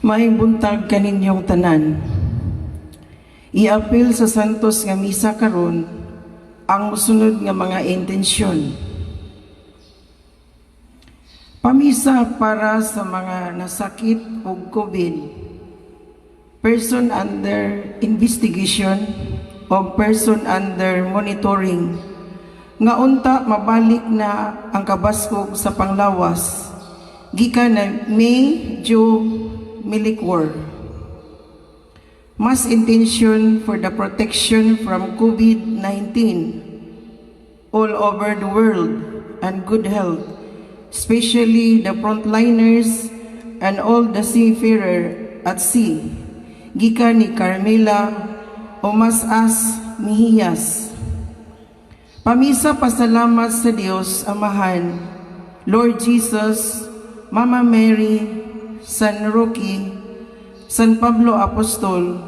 Maayong buntag kaninyong tanan. Iapil sa Santos nga Misa karon ang mosunod nga mga intensyon. Pamisa para sa mga nasakit og COVID, person under investigation o person under monitoring, nga unta mabalik na ang kabaskog sa panglawas, gikan na May Jo Milicor. Mass intention for the protection from COVID-19 all over the world and good health, especially the frontliners and all the seafarer at sea. Gikan ni Carmela Omasas Mihias. Pamisa pasalamat sa Dios Amahan, Lord Jesus, Mama Mary, San Roque, San Pablo Apostol,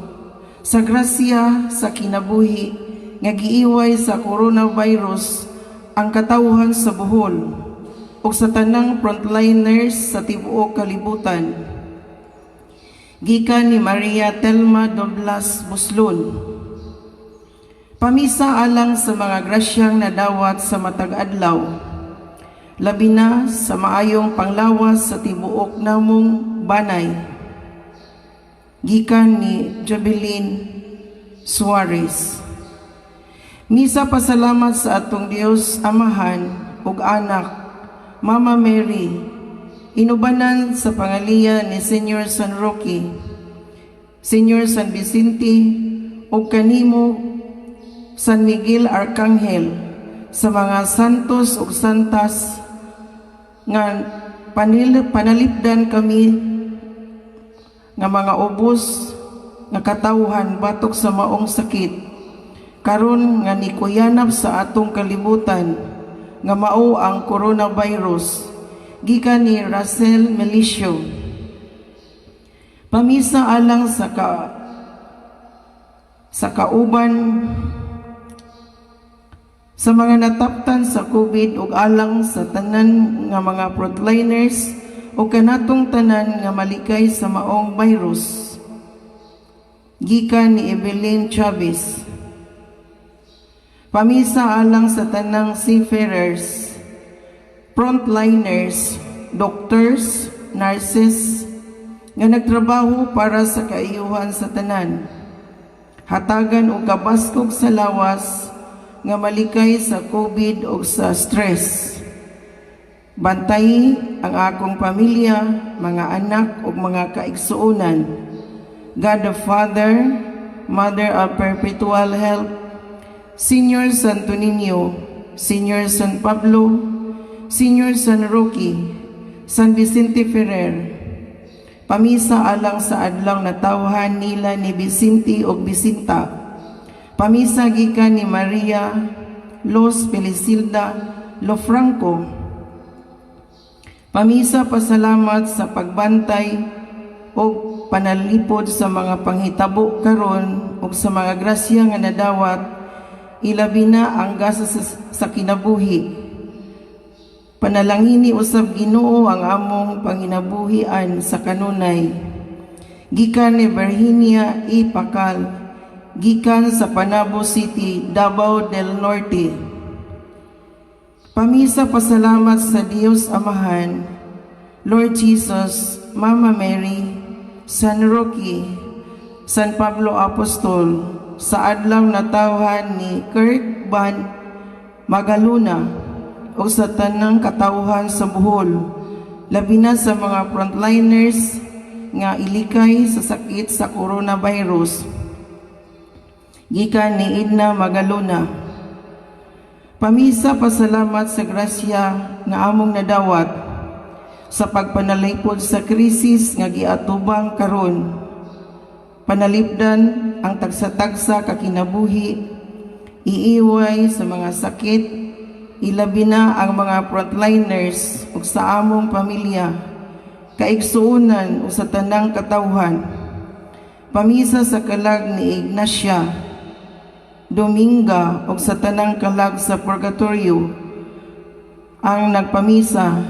sa grasya sa kinabuhi nga giiway sa coronavirus ang katawhan sa Bohol ug sa tanang frontliners sa tibuok kalibutan. Gikan ni Maria Telma Doblas Buslon. Pamisa alang sa mga grasyang nadawat sa matag adlaw, labi na sa maayong panglawas sa tibuok namong banay. Gikan ni Jobelin Suarez. Misa pasalamat sa atong Dios Amahan ug Anak, Mama Mary, inubanan sa pangaliya ni Senyor San Roque, Senyor San Vicente ug kanimo San Miguel Arcangel, sa mga santos ug santas nga panalipdan kami nga mga ubos nga katawhan batok sa maong sakit karon nga nikuyanap sa atong kalibutan nga mao ang coronavirus, gikan ni Russell Melicio. Pamisa alang sa kauban sa mga nataptan sa COVID ug alang sa tanan nga mga frontliners ug kanatong tanan nga malikay sa maong virus, gikan ni Evelyn Chavez. Pamisa alang sa tanang seafarers, frontliners, doctors, nurses nga nagtrabaho para sa kaayuhan sa tanan. Hatagan og kabaskog sa lawas nga malikay sa COVID o sa stress. Bantayi ang akong pamilya, mga anak ug mga kaigsuonan. God the Father, Mother of Perpetual Help, Senior Santo Niño, Senior San Pablo, Senior San Roque, San Vicente Ferrer. Pamisa alang sa adlaw natawhan nila ni Vicente ug Vicinta. Pamisa gikan ni Maria Los Felicilda Lofranco. Pamisa pasalamat sa pagbantay ug panalipod sa mga panghitabo karon ug sa mga grasya nga nadawat, ilabi na ang gasa sa kinabuhi. Panalangini usab, Ginoo, ang among panginabuhian sa kanunay. Gikan ni Virginia E. Pacal, gikan sa Panabo City, Davao del Norte. Pamisa pasalamat sa Dios Amahan, Lord Jesus, Mama Mary, San Roque, San Pablo Apostol, sa adlaw natawhan ni Kurt Van Magaluna o sa tanang katawhan sa Bohol, labi na sa mga frontliners nga ilikay sa sakit sa coronavirus. Gikan ni Edna Magalona. Pamisa pasalamat sa grasya nga among nadawat sa pagpanalipod sa krisis nga giatubang karon. Panalipdan ang tagsa-tagsa ka kinabuhi, iiway sa mga sakit, ilabi na ang mga frontliners ug sa among pamilya, kaigsuonan ug sa tanang katawhan. Pamisa sa kalag ni Ignacia Dominga ug sa tanang kalag sa purgatorio. Ang nagpamisa,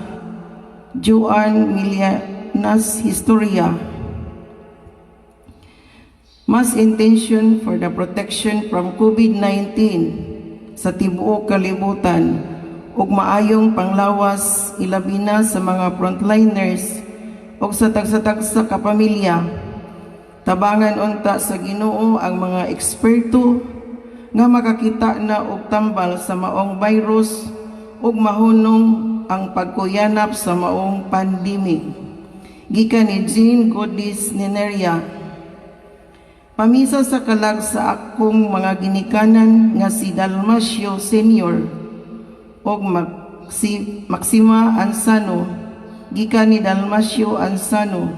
Joan Milianas Historia. Mass intention for the protection from COVID-19 sa tibuok kalibutan ug maayong panglawas, ilabi na sa mga frontliners ug sa tagsa-tagsa ka pamilya. Tabangan unta sa Ginoo ang mga eksperto nga makakita na og tambal sa maong virus ug mahunong ang pagkuyanap sa maong pandemic. Gikan ni Jean Godis Neneria. Pamisa sa kalag sa akong mga ginikanan nga si Dalmacio Senior og Maxima Ansano, gikan ni Dalmacio Ansano.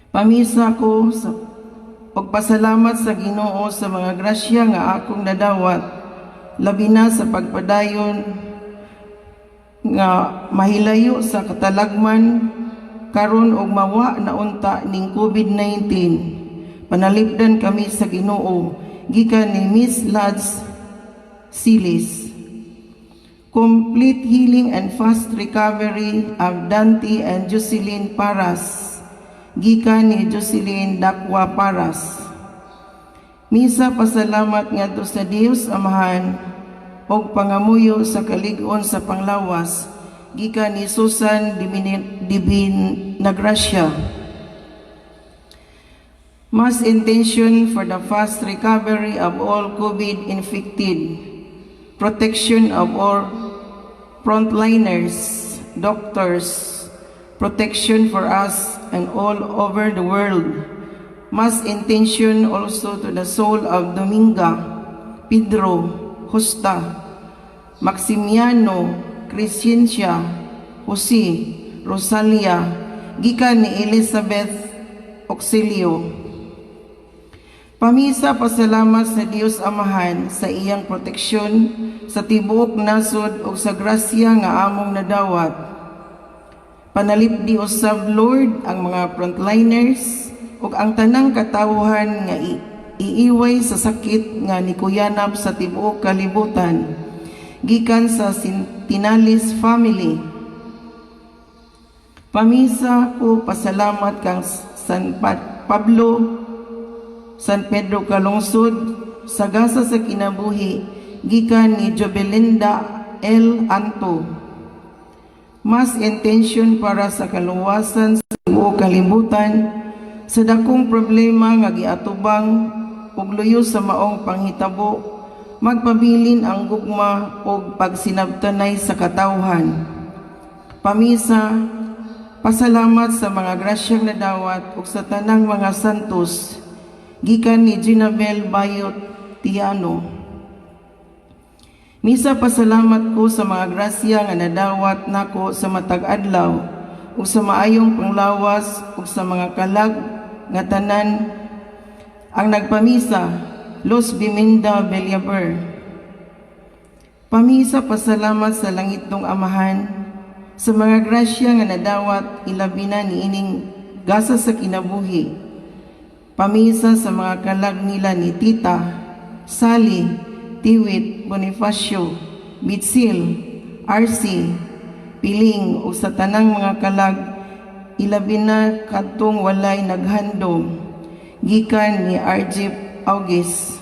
Pamisa ko sa pagpasalamat sa Ginoo sa mga grasya nga akong nadawat, labi na sa pagpadayon nga mahilayo sa katalagman karon og mawa na unta ning COVID-19. Panalipdan kami sa Ginoo, gikan ni Miss Lads Silis. Complete healing and fast recovery of Dante and Jocelyn Paras, gikan ni Jocelyn Dakwa Paras. Misa pasalamat ngadto sa Dios Amahan og pangamuyo sa kalig-on sa panglawas, gikan ni Susan Divinagracia. Mass intention for the fast recovery of all COVID infected, protection of all frontliners, doctors, protection for us and all over the world. Mass intention also to the soul of Dominga, Pedro, Justa, Maximiano, Crescencia, Jose, Rosalia, gikan ni Elizabeth Auxilio. Pamisa pasalamat sa Dios Amahan sa iyang proteksyon sa tibuok nasod ug sa grasya nga among nadawat. Panalipdi usab, Lord, ang mga frontliners ug ang tanang katawhan nga iiway sa sakit nga nikuyanap sa tibuok kalibutan, gikan sa Sentinales family. Pamisa ko pasalamat kang San Pablo, San Pedro Calungsod sa gasa sa kinabuhi, gikan ni Jobelinda L. Anto. Mass intention para sa kaluwasan sa tibuok kalibutan sa dakong problema nga giatubang ug luyo sa maong panghitabo, magpabilin ang gugma ug pagsinabtanay sa katawhan. Pamisa pasalamat sa mga grasyang nadawat ug sa tanang mga santos, gikan ni Ginabel Bayot Tiano. Misa pasalamat ko sa mga grasya nga nadawat nako sa matag adlaw ug sa maayong panglawas ug sa mga kalag nga tanan. Ang nagpamisa, Los Biminda Bellaber. Pamisa pasalamat sa langitnong Amahan sa mga grasya nga nadawat, ilabi na niining gasa sa kinabuhi. Pamisa sa mga kalag nila ni Tita, Sally, Tiwit, Bonifacio, Mitsil, RC, Piling ug sa tanang mga kalag, ilabi na kadtong walay naghandom, gikan ni RJ Augis.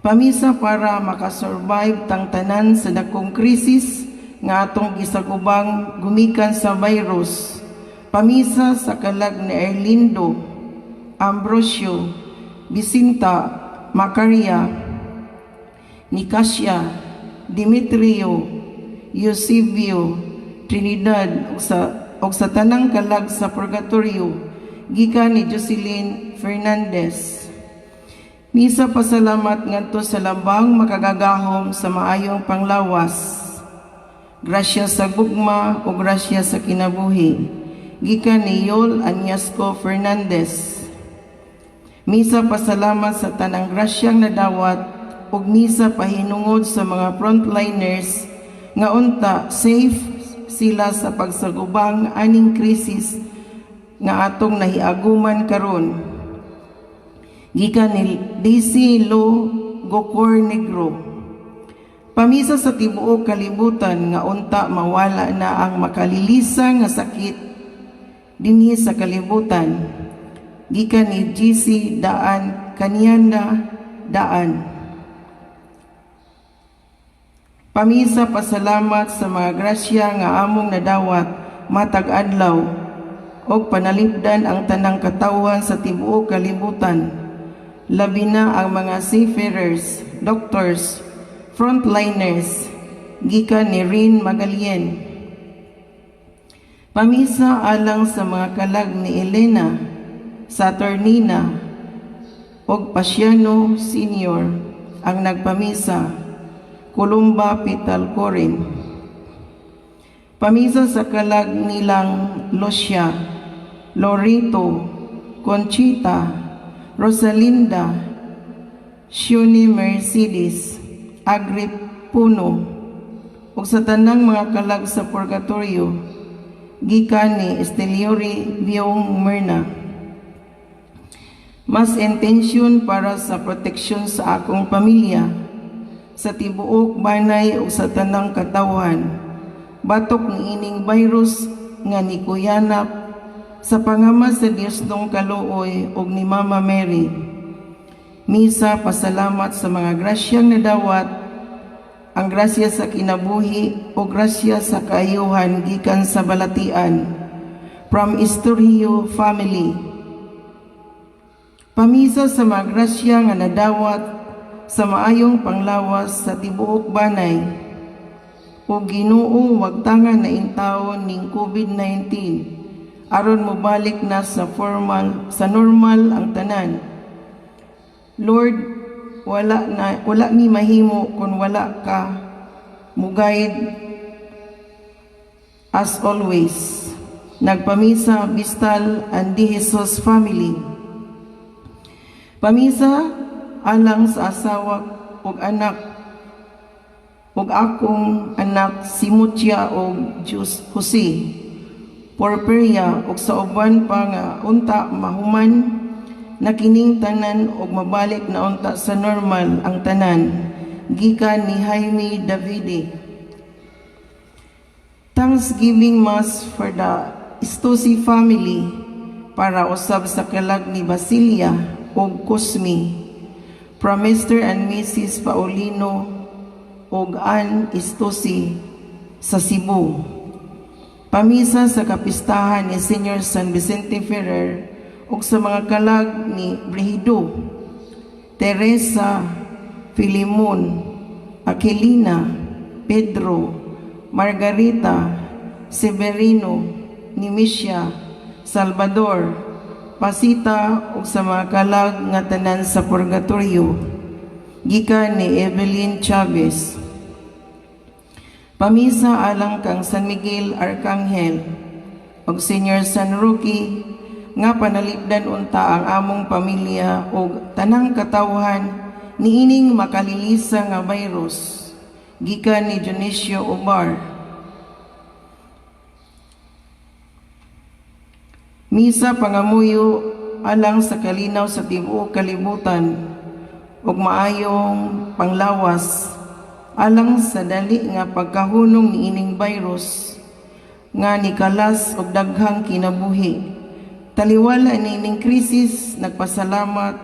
Pamisa para makasurvive tang tanan sa dakong krisis nga atong gisagubang gumikan sa virus. Pamisa sa kalag ni Erlindo, Ambrosio, Bisinta, Macaria, Nicasia, Demetrio, Eusebio, Trinidad ug sa tanang kalag sa purgatorio, gikan ni Jocelyn Fernandez. Misa pasalamat ngadto sa labang makagagahom sa maayong panglawas. Grasya sa gugma o grasya sa kinabuhi, gikan ni Yol Anyasco Fernandez. Misa pasalamat sa tanang grasyang nadawat ug misa pahinungod sa mga frontliners nga unta safe sila sa pagsagubang aning krisis nga atong nahiaguman karon, gikan ni DC Lo Gokor Negro. Pamisa sa tibuok kalibutan nga unta mawala na ang makalilisa nga sakit dinhi sa kalibutan. Gikan ni GC Daan Kanyanda Daan. Pamisa pasalamat sa mga grasya nga among nadawat matag adlaw og panalipdan ang tanang katawhan sa tibuok kalibutan, labi na ang mga seafarers, doctors, frontliners, gikan ni Rin Magalien. Pamisa alang sa mga kalag ni Elena, Saturnina, ug Pasiano Senior. Ang nagpamisa, Columba Petalcorin. Pamisa sa kalag nilang Lucia, Lorito, Conchita, Rosalinda, Shuni Mercedes, Agripuno, ug sa tanang mga kalag sa purgatorio, gikan ni Esteliori Biong Myrna. Mass intention para sa proteksyon sa akong pamilya, sa tibuok banay ug sa tanang katawhan batok niining virus nga nikuyanap, sa pangama sa Dios nung kaluoy ug ni Mama Mary. Misa pasalamat sa mga grasyang nadawat, ang grasya sa kinabuhi o grasya sa kaayuhan, gikan sa Balatian, from Istorio family. Pamisa sa mga grasya nga nadawat sa maayong panglawas sa tibuok banay. O Ginoo, wagtanga na intawon ning COVID-19 aron mobalik na sa normal ang tanan. Lord, wala na wala mi mahimo kung wala ka mo-guide as always. Nagpamisa, Bistal and Di Jesus family. Pamisa alang sa asawa ug anak ug akong anak si Mutia ug Jose Jose Porperia ug sa uban pa, nga unta mahuman na kining tanan ug mabalik na unta sa normal ang tanan, gikan ni Jaime Davide. Thanksgiving Mass for the Istosi family, para usab sa kalag ni Basilia ug Cosme, from Mr. and Mrs. Paulino ug Ann Istosi sa Cebu. Pamisa sa kapistahan ni Senior San Vicente Ferrer ug sa mga kalag ni Brigido, Teresa, Filimon, Aquilina, Pedro, Margarita, Severino, Nimisha, Salvador, Pasita ug sa mga kalag nga tanan sa purgatorio, gikan ni Evelyn Chavez. Pamisa alang kang San Miguel Arcangel ug Senior San Roque, nga panalipdan unta ang among pamilya ug tanang katawhan niining makalilisa nga virus, gikan ni Dionisio Obar. Misa pangamuyo alang sa kalinaw sa tibuok kalibutan ug maayong panglawas, alang sa dali nga pagkahunong niining virus nga nikalas og daghang kinabuhi. Taliwala niining krisis, nagpasalamat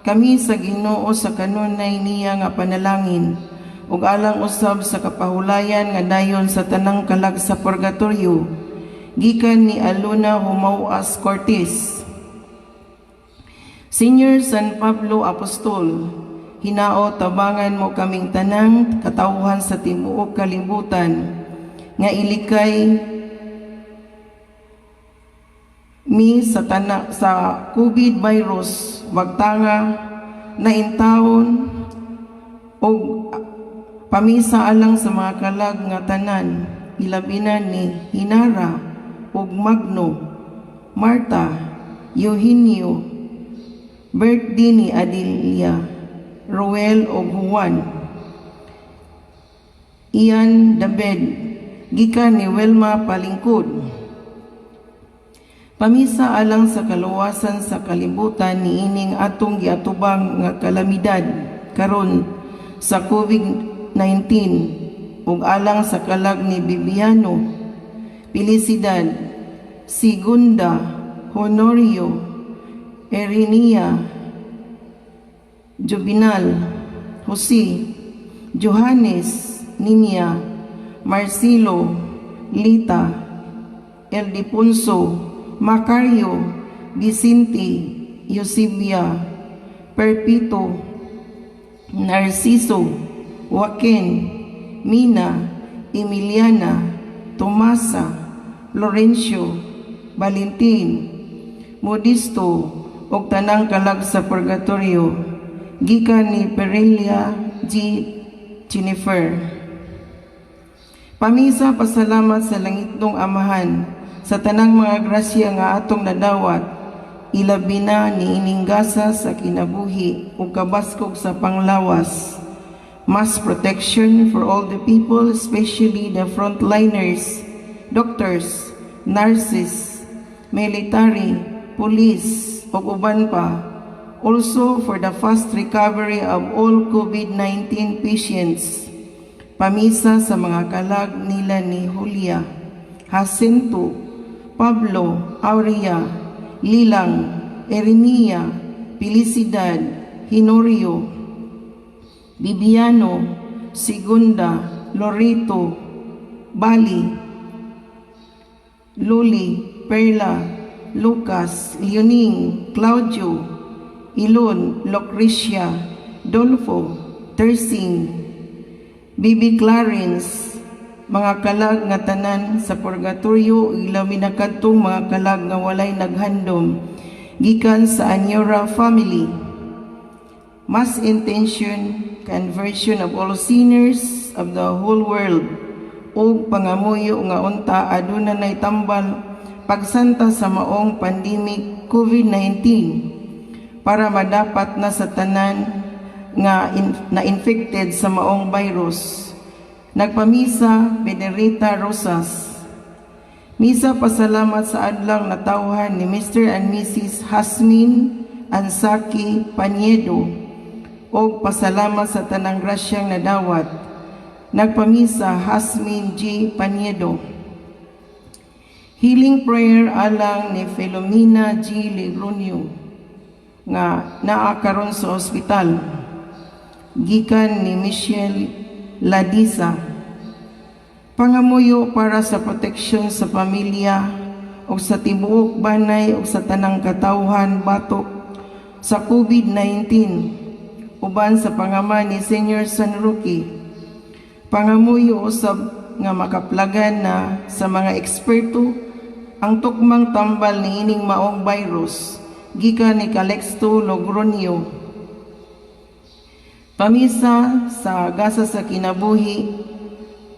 kami sa Ginoo sa kanunay niya nga panalangin ug alang usab sa kapahulayan nga dayon sa tanang kalag sa purgatorio, gikan ni Aluna Humawas Cortez. Senior San Pablo Apostol, hinaot tabangan mo kaming tanang katawhan sa tibuok kalibutan nga ilikay mi sa tana sa COVID virus, wagtanga na intawon, og pamisa alang sa mga kalag nga tanan, ilabi na ni Hinara ug Magno, Marta, Eugenio, birthday ni Adelia, Ruel ug Juan. Ian David, gikan ni Wilma Palingkod. Pamisa alang sa kaluwasan sa kalibutan niining atong giatubang nga kalamidad karon sa COVID-19 ug alang sa kalag ni Bibiano, Felicidad, Segunda, Honorio, Erinia, Juvenal, Jose, Johannes, Ninia, Marcelo, Lita, Eldefonso, Macario, Vicente, Eusebia, Perpetuo, Narciso, Joaquin, Mina, Emiliana, Tomasa, Lorenzo, Valentin, Modesto, ug tanang kalag sa purgatorio, gikan ni Perelia G. Jennifer. Pamisa pasalamat sa langitnong Amahan sa tanang mga grasya nga atong nadawat, ilabi na niining gasa sa kinabuhi ug kabaskog sa panglawas. Mass protection for all the people, especially the frontliners, doctors, nurses, military, police, ug uban pa. Also for the fast recovery of all COVID-19 patients. Pamisa sa mga kalag nila ni Julia, Jacinto, Pablo, Aurea, Lilang, Erenia, Felicidad, Hinorio, Bibiano, Segunda, Loreto, Bali, Luli, Perla, Lucas, Leoning, Claudio, Ilon, Lucrecia, Dolfo, Tersing, Bibi Clarence, mga kalag nga tanan sa purgatorio, ilabi na kadtong mga kalag nga walay naghandom, gikan sa Anyora family. Mass intention, conversion of all sinners of the whole world, ug pangamuyo nga unta aduna nay tambal pagsanta sa maong pandemic COVID-19 para madapat na sa tanan nga na infected sa maong virus. Nagpamisa, Benedita Rosas. Misa pasalamat sa adlang natawhan ni Mr. and Mrs. Hasmin Ansaki Paniedo og pasalamat sa tanang grasyang nadawat. Nagpamisa, Hasmin G. Paniedo. Healing prayer alang ni Philomena G. Ligronio nga naa karon sa ospital. Gikan ni Michelle Ladisa. Pangamuyo para sa proteksyon sa pamilya o sa tibuok banay o sa tanang katawhan batok sa COVID-19 uban sa pangama ni Senior San Roque. Pangamuyo usab nga makaplagan na sa mga eksperto ang tukmang tambal niining maong virus, gikan ni Calixto Logronio. Pamisa sa gasa sa kinabuhi,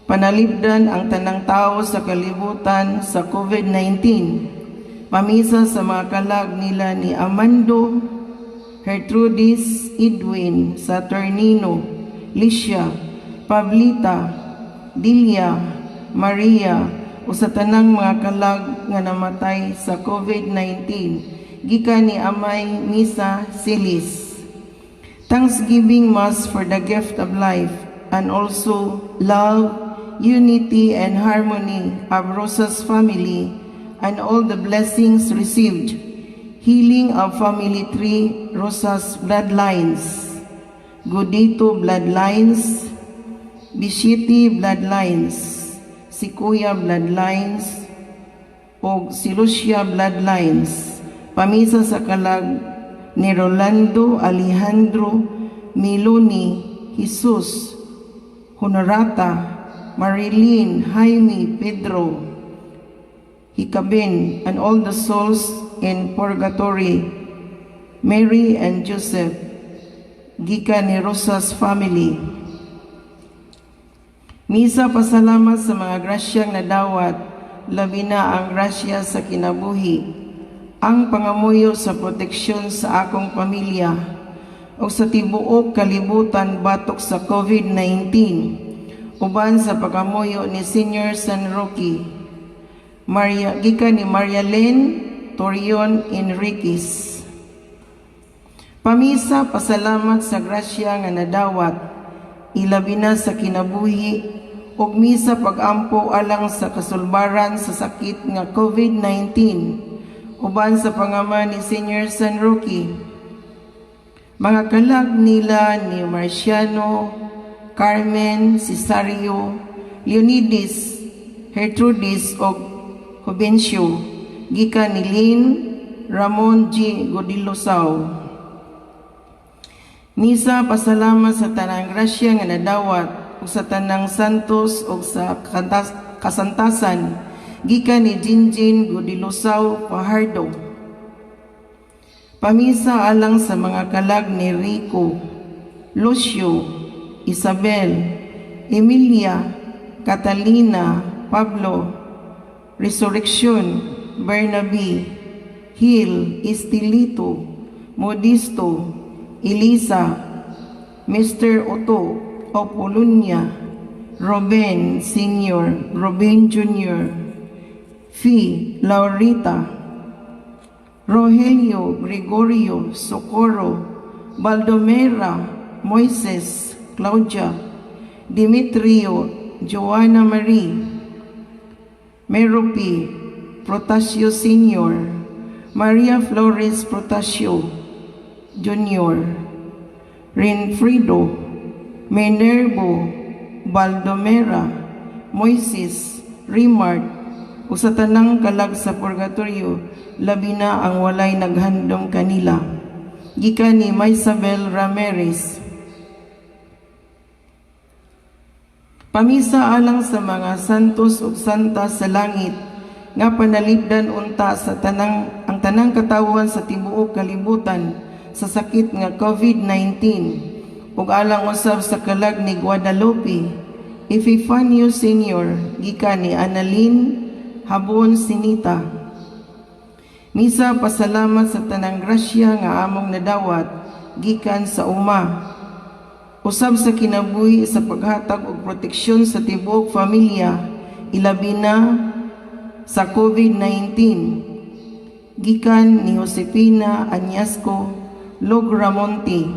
panalipdan ang tanang tao sa kalibutan sa COVID-19. Pamisa sa mga kalag nila ni Amando, Gertrudis, Edwin, Saturnino, Licia, Pablita, Delia, Maria, o sa tanang mga kalag nga namatay sa COVID-19, gikan ni Amay Misa Silis. Thanksgiving Mass for the gift of life and also love, unity, and harmony of Rosa's family and all the blessings received. Healing of family tree, Rosa's bloodlines, Godito bloodlines, Bishiti bloodlines, Sikuya bloodlines, o si Lucia bloodlines. Pamisa sa kalag ni Rolando, Alejandro, Miloni, Jesus, Honorata, Marilyn, Jaime, Pedro, Hikabin, and all the souls in purgatory, Mary and Joseph, gikan ni Rosa's family. Misa pasalamat sa mga grasyang nadawat, labi na ang grasya sa kinabuhi, ang pangamuyo sa proteksyon sa akong pamilya, o sa tibuok kalibutan batok sa COVID-19, uban sa pagamuyo ni Senior San Roque, Maria, gikan ni Maria Lynn Torion Enriquez. Pamisa pasalamat sa grasya nga nadawat, ilabi na sa kinabuhi, ug misa pagampo alang sa kasulbaran sa sakit nga COVID-19. uban sa pangama ni Senior San Roque. Mga kalag nila ni Marciano, Carmen, Cesario, Leonides, Gertrudis og Juvencio, gikan ni Lynn Ramon G. Godilosaw. Misa pasalamat sa tanang grasya nga nadawat ug sa tanang santos ug sa kasantasan, gikan ni Jinjin Godilosaw Fajardo. Pamisa alang sa mga kalag ni Rico, Lucio, Isabel, Emilia, Catalina, Pablo, Resurrection, Bernabe, Hill, Estelito, Modesto, Elisa, Mr. Otto, Apolonia, Ruben Sr., Ruben Jr., Fee, Laurita, Rogelio, Gregorio, Socorro, Baldomera, Moises, Claudia, Demetrio, Joanna Marie, Merope, Protasio Sr., Maria Flores Protasio Jr., Renfrido, Minervo, Baldomera, Moises, Rimart, ug sa tanang kalag sa purgatorio, labi na ang walay naghandom kanila. Gikan ni Maisabel Ramirez. Pamisa alang sa mga santos ug santa sa langit nga panalipdan unta sa tanang ang tanang katawhan sa tibuok kalibutan sa sakit nga COVID-19 ug alang usab sa kalag ni Guadalupe Epifanio Sr., gikan ni Annalyn Habon Sinita. Misa pasalamat sa tanang grasya nga among nadawat gikan sa Uma, usab sa kinabuhi sa paghatag og proteksyon sa tibuok pamilya, ilabi na sa COVID-19, gikan ni Josefina Anyasco Logramonte.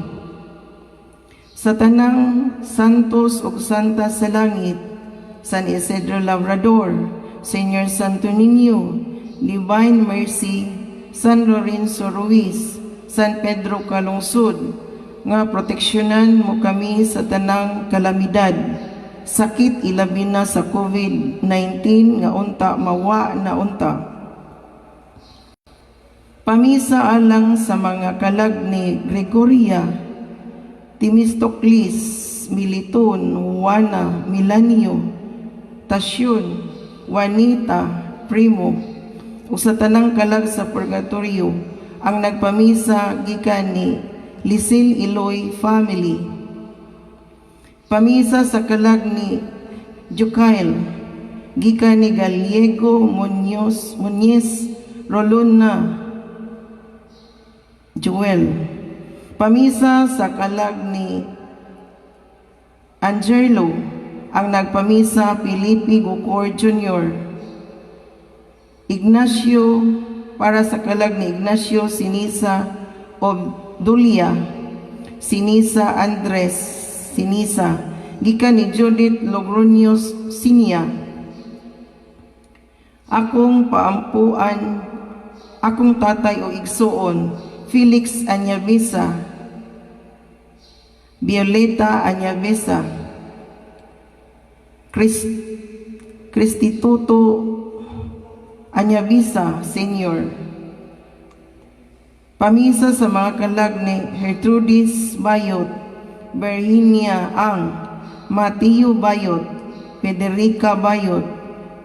Sa tanang santos ug santa sa langit, San Isidro Labrador, Señor Santo Niño, Divine Mercy, San Lorenzo Ruiz, San Pedro Calungsod, nga proteksyonan mo kami sa tanang kalamidad, sakit, ilabi na sa COVID-19 nga unta mawa na unta. Pamisa alang sa mga kalag ni Gregoria, Timistocles, Militon, Juana, Milanio, Tasyon, Juanita, Primo, ug sa tanang kalag sa purgatorio. Ang nagpamisa, gikan ni Lisil Eloy family. Pamisa sa kalag ni Jukail, gikan ni Gallego Munoz, Muñez Rolona Joel. Pamisa sa kalag ni Angelo. Ang nagpamisa, Felipe Gocor Jr. Ignacio, para sa kalag ni Ignacio Sinisa Obdulia Sinisa, Andres Sinisa, gikan ni Judith Logronios Sinia. Akong paampuan, akong tatay o igsuon, Felix Anyabisa, Violeta Anyabisa, Cristituto Anyabisa Senior. Pamisa sa mga kalag ni Gertrudis Bayot, Virginia Ang, Mateo Bayot, Federica Bayot,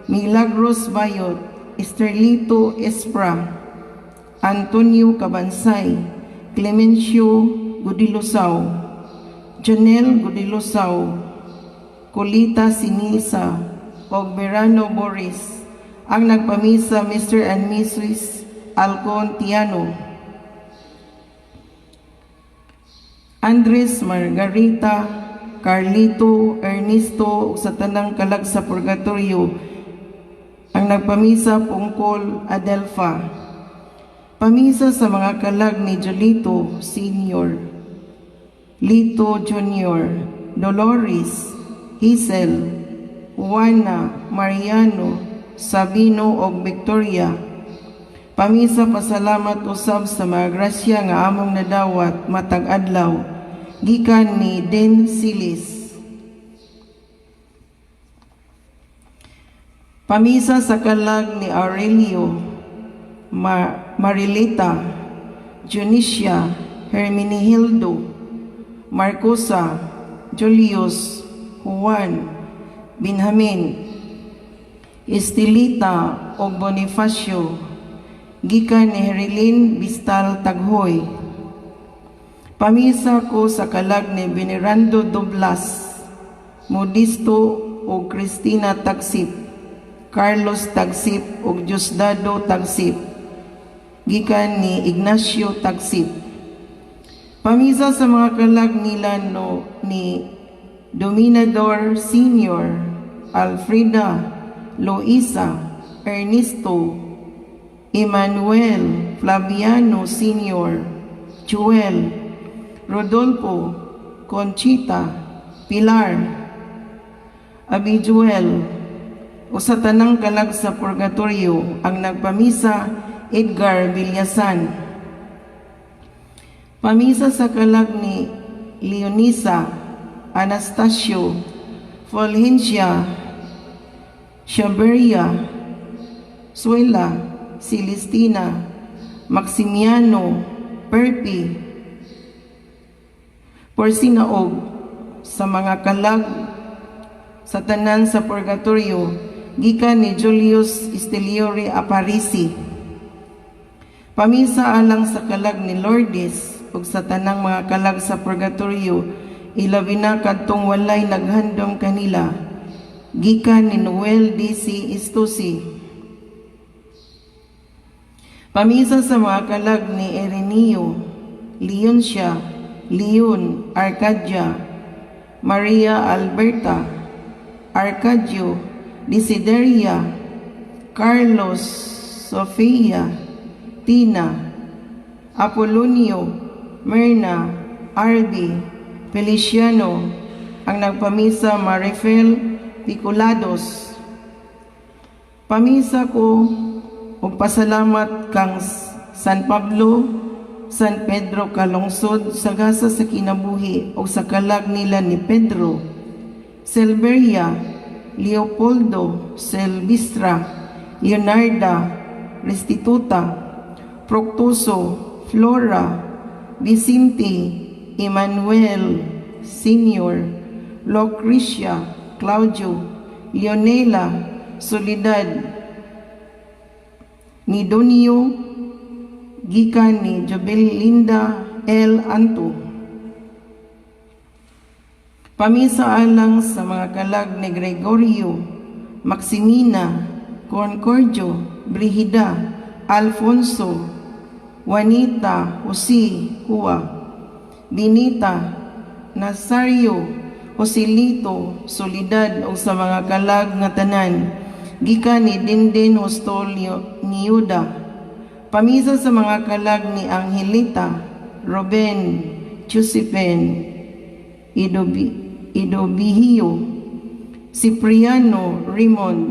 Milagros Bayot, Esterlito Espra, Antonio Cabansay, Clemencio Gudilosaw, Janelle Gudilosaw, Colita Sinisa, og Verano Boris. Ang nagpamisa, Mr. and Mrs. Alcon Tiano. Andres, Margarita, Carlito, Ernesto ug sa tanang kalag sa purgatorio. Ang nagpamisa, Pungkol Adelfa. Pamisa sa mga kalag ni Jolito Senior, Lito Junior, Dolores, Hazel, Juana, Mariano, Sabino ug Victoria. Pamisa pasalamat usab sa mga grasya nga among nadawat matag adlaw, gikan ni Den Silis. Pamisa sa kalag ni Aurelio, Marilita, Junisia, Herminihildo, Marcosa, Julius, Juan, Benjamin, Estelita ug Bonifacio, gikan ni Herilyn Bistal Taghoy. Pamisa ko sa kalag ni Venerando Doblas, Modesto ug Cristina Tagsip, Carlos Tagsip ug Diosdado Tagsip, gikan ni Ignacio Tagsip. Pamisa sa mga kalag nila no ni Dominador Senior, Alfreda, Luisa, Ernesto, Emmanuel, Flaviano Senior, Joel, Rodolfo, Conchita, Pilar, Abijuel, o sa tanang kalag sa purgatorio. Ang nagpamisa, Edgar Villasan. Pamisa sa kalag ni Leonisa, Anastasio, Fulgencia, Shaberia, Suela, Celestina, Maximiano, Perpi, Porsinaog, sa mga kalag sa tanan sa purgatorio, gikan ni Julius Esteliore Aparisi. Pamisa alang sa kalag ni Lourdes ug sa tanang mga kalag sa purgatorio, ilabi na kadtong walay naghandom kanila, gikan ni Noel D.C. Estusi. Pamisa sa mga kalag ni Ireneo, Leoncia, Leon, Arcadia, Maria Alberta, Arcadio, Desideria, Carlos, Sofia, Tina, Apolonio, Myrna, Arby, Feliciano. Ang nagpamisa, Marifel Piculados. Pamisa ko ug pasalamat kang San Pablo, San Pedro Kalungsod sa gasa sa kinabuhi ug sa kalag nila ni Pedro, Silveria, Leopoldo, Silvestra, Leonarda, Restituta, Fructuoso, Flora, Vicente, Emmanuel, Senior, Lucrecia, Claudio, Leonela, Soledad, Nidonio, gikan ni Jobelinda L. Anto. Pamisa alang sa mga kalag ni Gregorio, Maximina, Concordio, Brigida, Alfonso, Juanita, Jose, Hua, Benita, Nazario, Joselito, Soledad ug sa mga kalag nga tanan, gikan ni Dindin Hostol Niuda. Pamisa sa mga kalag ni Angelita, Ruben, Josephine, Idobihio, Cipriano, Raymond,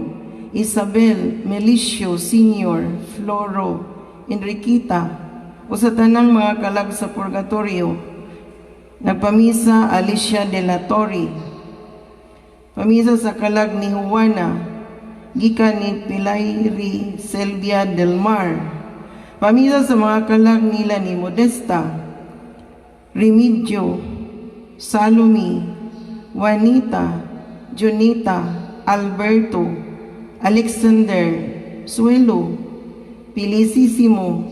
Isabel, Melicio Senior, Floro, Enriquita, o sa tanang mga kalag sa purgatorio. Nagpamisa, Alicia de la Torre. Pamisa sa kalag ni Juana, gikan ni Pilayri Selvia del Mar. Pamisa sa mga kalag nila ni Modesta, Remigio, Salome, Juanita, Junita, Alberto, Alexander, Suelo, Felicissimo,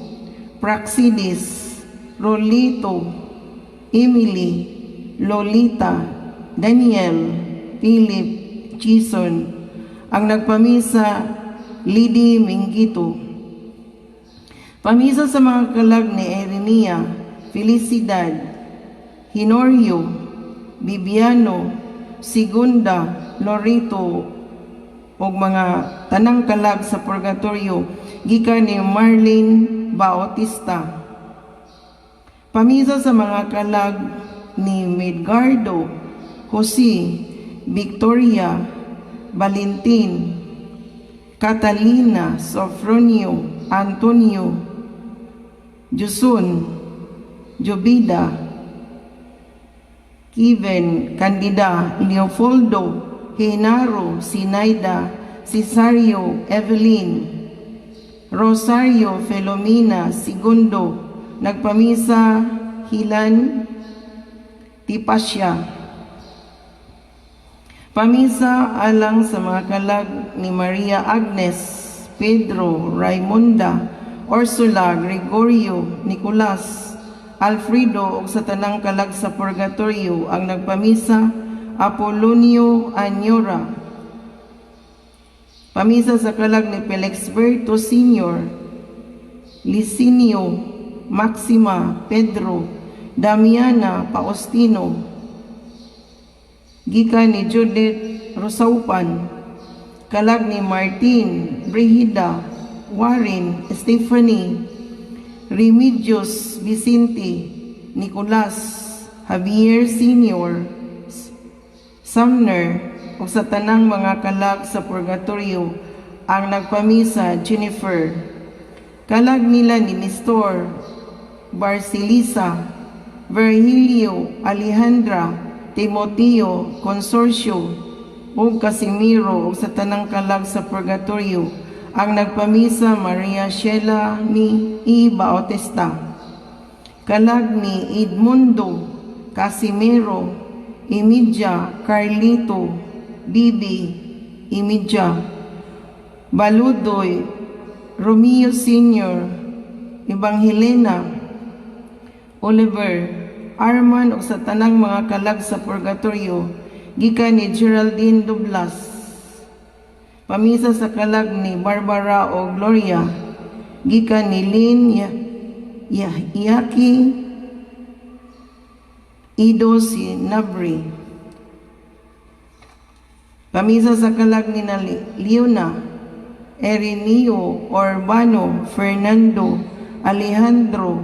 Praxidis, Rolito, Emily, Lolita, Daniel, Philip, Jason. Ang nagpamisa, Lady Mingito. Pamisa sa mga kalag ni Erenia, Felicidad, Hinorio, Bibiano, Segunda, Lorito, ug mga tanang kalag sa purgatorio, gikan ni Marlene Bautista. Pamisa sa mga kalag ni Midgardo, Jose, Victoria, Valentin, Catalina, Sofronio, Antonio, Jusun, Jubida, Kevin, Candida, Leopoldo, Genaro, Sinaida, Cesario, Evelyn, Rosario, Felomina, Segundo, nagpamisa, Hilan, Tipasya. Pamisa alang sa mga kalag ni Maria Agnes, Pedro, Raimunda, Ursula, Gregorio, Nicolas, Alfredo ug sa tanang kalag sa purgatorio. Ang nagpamisa, Apolonio Anyora. Pamisa sa kalag ni Felixberto Sr., Licinio, Maxima, Pedro, Damiana, Faustino, gikan ni Judith Rosaupan, kalag ni Martin, Brigida, Warren, Stephanie, Remedios, Vicente, Nicolas, Javier Sr., Sumner, ug sa tanang mga kalag sa purgatorio. Ang nagpamisa, Jennifer. Kalag nila ni Nestor, Barcelisa, Virgilio, Alejandra, Timoteo, Consorcio, ug Casimiro ug sa tanang kalag sa purgatorio. Ang nagpamisa, Maria Sheila ni E. Bautista. Kalag ni Edmundo, Casimiro, Emidia, Carlito, Bibi, Emidia, Baludoy, Romeo Sr., Evangelina, Oliver, Arman ug sa tanang mga kalag sa purgatorio, gikan ni Geraldine Dublas. Pamisa sa kalag ni Barbara o Gloria, gikan ni Lynn Yaki Ido si Nabri. Pamisa sa kalag ni na Leona, Erineo, Urbano, Fernando, Alejandro,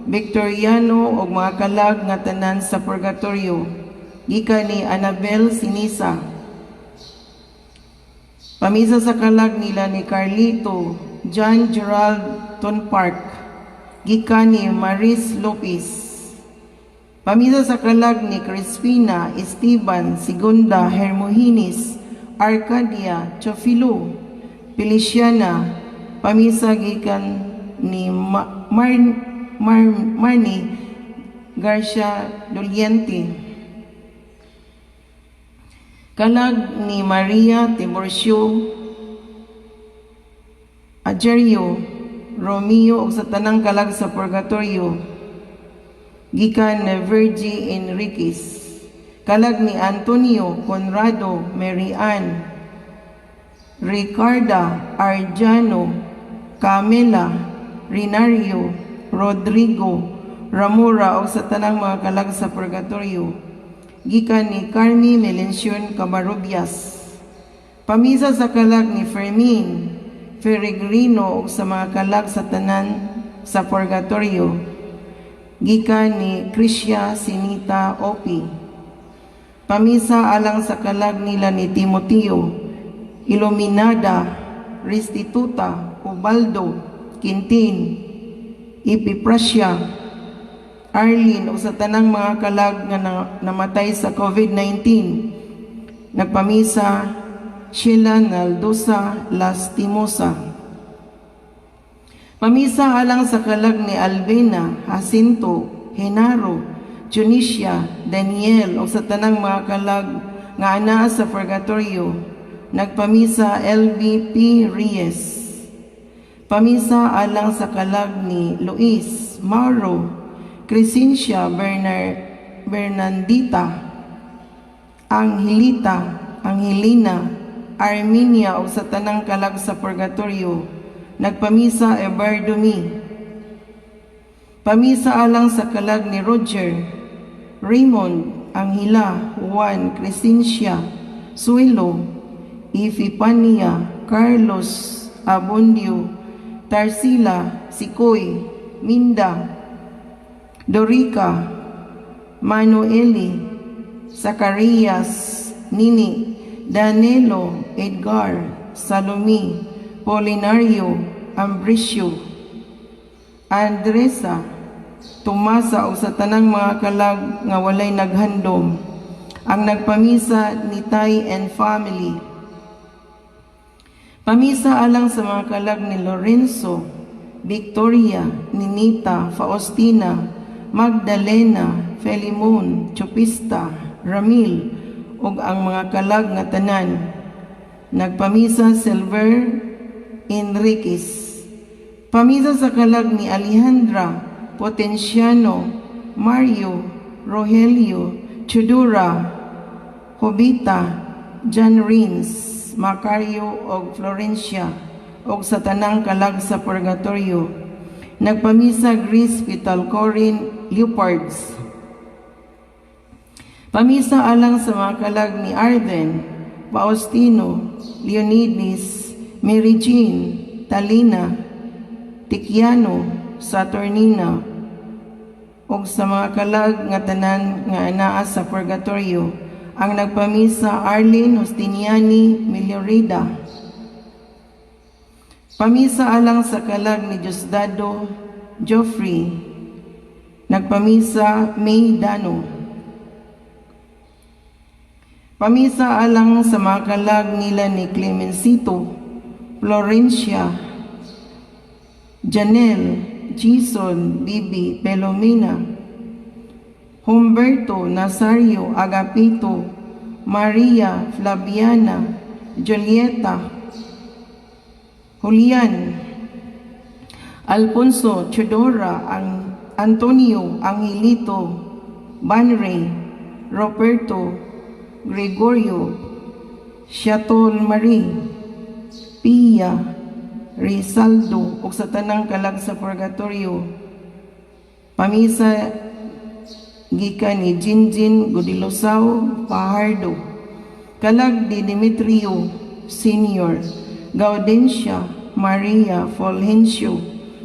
Victoriano ug mga kalag nga tanan sa purgatorio, gikan ni Anabel Sinisa. Pamisa sa kalag nila ni Carlito, John Gerald Tonpark, gikan ni Maris Lopez. Pamisa sa kalag ni Crispina, Esteban, Segunda, Hermogenes, Arcadia, Chofilo, Feliciana, pamisa gikan ni Marnie Garcia Doliente. Kalag ni Maria Tiburcio, Agerio, Romeo ug sa tanang kalag sa purgatorio, gikan ni Virgie Enriquez. Kalag ni Antonio, Conrado, Mary Ann, Ricarda, Arjano, Camila, Rinario, Rodrigo, Ramura ug sa tanang mga kalag sa purgatorio, gikan ni Carmi Melencion Cabarubias. Pamisa sa kalag ni Fermin Peregrino ug sa mga kalag sa tanan sa purgatorio, gikan ni Crisia Sinita Opi. Pamisa alang sa kalag nila ni Timoteo, Iluminada, Restituta, Ubaldo, Quintin, Epiprasia, Arlene o sa tanang mga kalag nga namatay sa COVID-19. Nagpamisa, Sheila Naldosa Lastimosa. Pamisa alang sa kalag ni Albena, Jacinto, Genaro, Tunisia, Daniel o sa tanang mga kalag nga anaa sa purgatorio. Nagpamisa, LVP Reyes. Pamisa alang sa kalag ni Luis, Mauro, Crescencia, Bernandita, Angelita, Angelina, Arminia o sa tanang kalag sa purgatorio. Nagpamisa, Eberdumi. Pamisa alang sa kalag ni Roger, Raymond, Angela, Juan, Crescencia, Suelo, Epifania, Carlos, Abundio, Tarsila, Sikoy, Minda, Dorica, Manueli, Zacarias, Nini, Danilo, Edgar, Salome, Polinario, Ambrisio, Andresa, Tomasa ug sa tanang mga kalag nga walay naghandom. Ang nagpamisa, Nitay and family. Pamisa alang sa mga kalag ni Lorenzo, Victoria, Ninita, Faustina, Magdalena, Felimon, Chupista, Ramil, ug ang mga kalag nga tanan. Nagpamisa, Silver Enriquez. Pamisa sa kalag ni Alejandra, Potenciano, Mario, Rogelio, Chudura, Jovita, John Rins, Macario og Florencia og sa tanang kalag sa purgatorio. Nagpamisa, Grace Pitalcorin Leopards. Pamisa alang sa mga kalag ni Arden, Faustino, Leonides, Mary Jean, Talina, Tikiano, Saturnina, ug sa mga kalag nga tanan nga anaa sa purgatorio. Ang nagpamisa, Arlene Justiniani Miliorida. Pamisa alang sa kalag ni Diosdado Joffrey. Nagpamisa, May Dano. Pamisa alang sa mga kalag nila ni Clemencito, Florencia, Janelle, Jason, Bibi, Pelomina, Humberto, Nazario, Agapito, Maria, Flaviana, Julieta, Julian, Alfonso, Chodora, ang Antonio, Angelito, Banray, Roberto, Gregorio, Shatol Marie, Pia, Rizaldo, ug sa tanang kalag sa purgatorio. Pamisa gikan ni Jinjin Godilosaw Fajardo. Kalag ni Demetrio Senior, Gaudencia, Maria Fulgencio,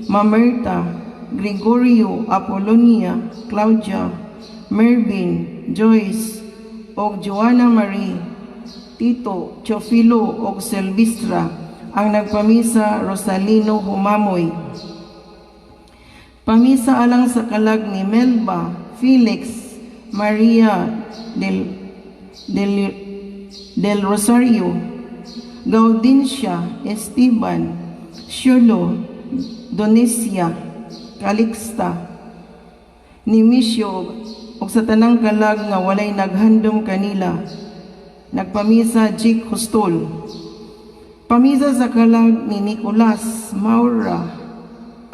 Mamerta, Gregorio, Apollonia, Claudia, Mervin, Joyce, og Joanna Marie, Tito, Teofilo, og Silvestra. Ang nagpamisa, Rosalino Humamoy. Pamisa alang sa kalag ni Melba, Felix, Maria del Rosario, Gaudencia, Esteban, Shulo, Donesia, Calixta, Nimisio ug sa tanang kalag nga walay naghandom kanila. Nagpamisa, Jake Hustol. Pamisa sa kalag ni Nicolas, Maura,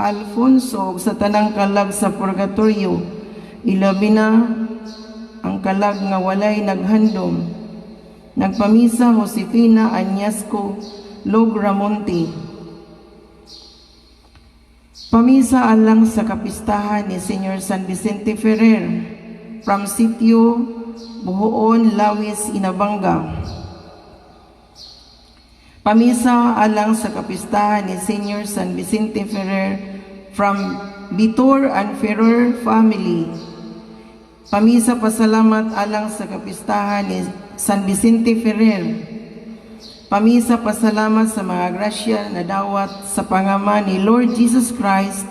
Alfonso ug sa tanang kalag sa purgatorio, ilabi na ang kalag nga walay naghandom. Nagpamisa, Josefina Anyasco Logramonte. Pamisa alang sa kapistahan ni Senyor San Vicente Ferrer from Sitio Buhoon, Lawis, Inabanga. Pamisa alang sa kapistahan ni Senyor San Vicente Ferrer from Vitor and Ferrer family. Pamisa pasalamat alang sa kapistahan ni San Vicente Ferrer. Pamisa pasalamat sa mga grasya na dawat sa pangama ni Lord Jesus Christ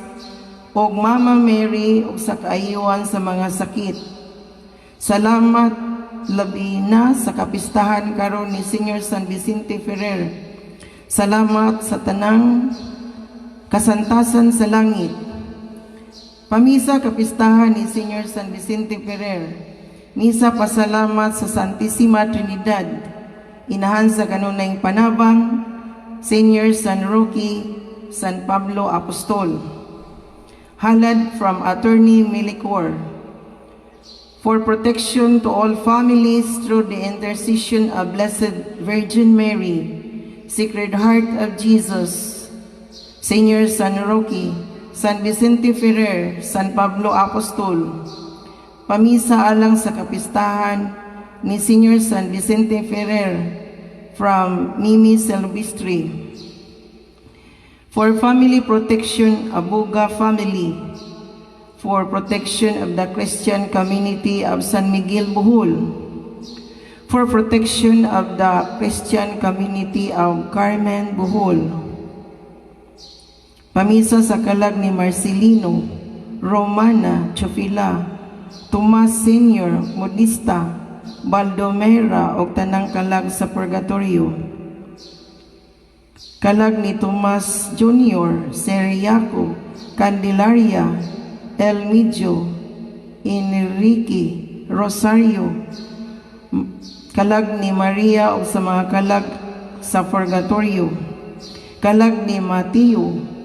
ug Mama Mary ug sa kaayuhan sa mga sakit. Salamat labi na sa kapistahan karon ni Senyor San Vicente Ferrer. Salamat sa tanang kasantasan sa langit. Pamisa kapistahan ni Senyor San Vicente Ferrer. Misa pasalamat sa Santissima Trinidad. Inahan sa kanunayng panabang, Senyor San Roque, San Pablo Apostol. Halad from Attorney Milicor. For protection to all families through the intercession of Blessed Virgin Mary, Sacred Heart of Jesus, Senyor San Roque, San Vicente Ferrer, San Pablo Apostol. Pamisa alang sa kapistahan ni Senyor San Vicente Ferrer from Mimi Silvestri. For family protection, Abuga family. For protection of the Christian community of San Miguel, Bohol. For protection of the Christian community of Carmen, Bohol. Pamisa sa kalag ni Marcelino, Romana, Chofila, Tomas Senior, Modista, Baldomera og tanang kalag sa Purgatorio. Kalag ni Tomas Jr., Seriaco, Candelaria, Elmidio, Enrique, Rosario, kalag ni Maria ug sa mga kalag sa Purgatorio. Kalag ni Mateo,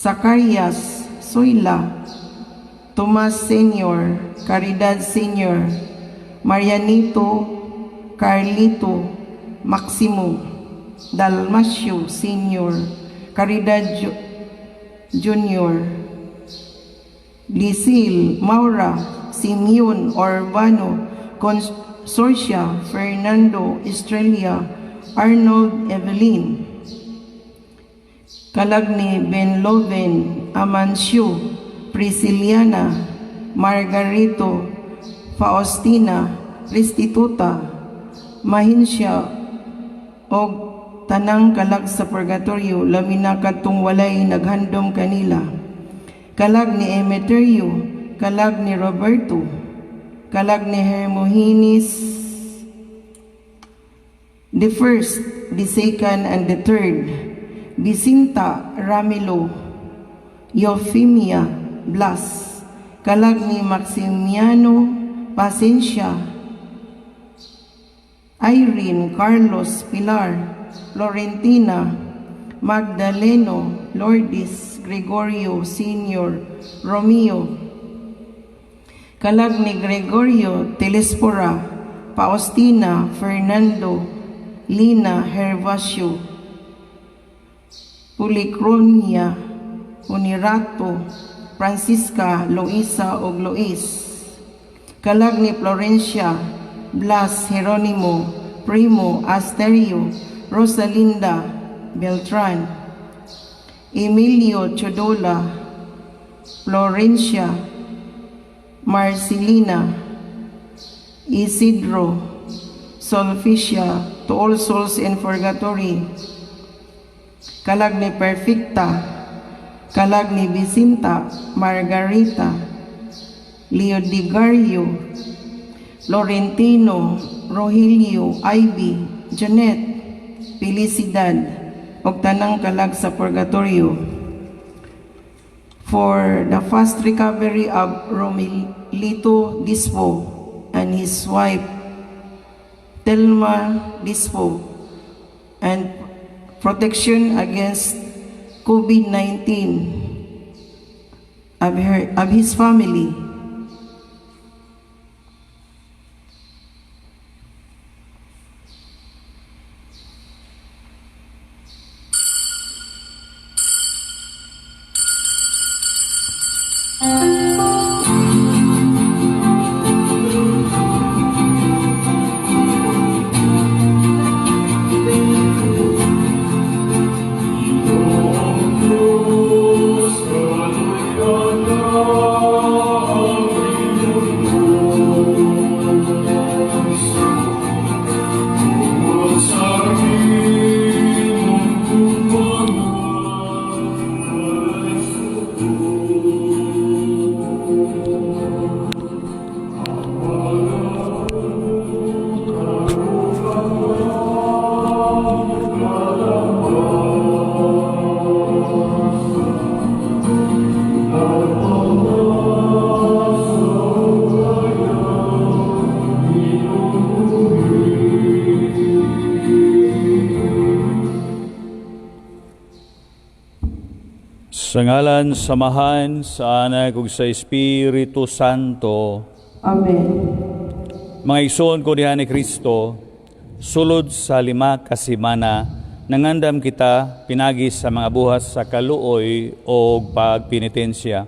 Zacarias, Zoila, Tomas Senior, Caridad Senior, Marianito, Carlito, Maximo, Dalmasio Senior, Caridad Junior, Lisil, Maura, Simeon, Urbano, Consorcia, Fernando, Estrella, Arnold, Evelyn. Kalag ni Ben Loven, Amancio, Prisciliana, Margarito, Faustina, Restituta, Mahinsya, og tanang kalag sa purgatorio, labi na kadtong walay naghandom kanila. Kalag ni Emeterio, kalag ni Roberto, kalag ni Hermogenes, the first, the second, and the third, Bisinta Ramilo, Eufemia Blas, kalag ni Maximiano Pacencia, Irene Carlos Pilar, Florentina, Magdaleno, Lourdes, Gregorio Senior, Romeo, kalag ni Gregorio Telespora, Faustina, Fernando, Lina Hervasio, Policronia, Unirato, Francisca, Luisa ug Luis. Kalag ni Florencia, Blas, Geronimo, Primo, Asterio, Rosalinda, Beltran, Emilio Chodola, Florencia, Marcelina, Isidro, Solficia, to all souls in purgatory. Kalag ni Perfecta, kalag ni Vicinta, Margarita, Leodigario, Laurentino, Rogelio, Ivy, Janet, Felicidad, ug tanang kalag sa purgatorio. For the fast recovery of Romilito Dispo and his wife, Telma Dispo, and protection against COVID-19 of his family. Ginoong Diyos, kaluy-ana ang imong Tungod sa imong gugma, walay sugo. Ang karupangan kalapas, Nagpamasa ugayang inumin. Sa ngalan sa Amahan, sa Anak ug sa Espiritu Santo. Amen. Mga igsoon ko diha ni Kristo, sulod sa 5 ka semana, nangandam kita pinagi sa mga buhat sa kaluoy o pagpenitensya.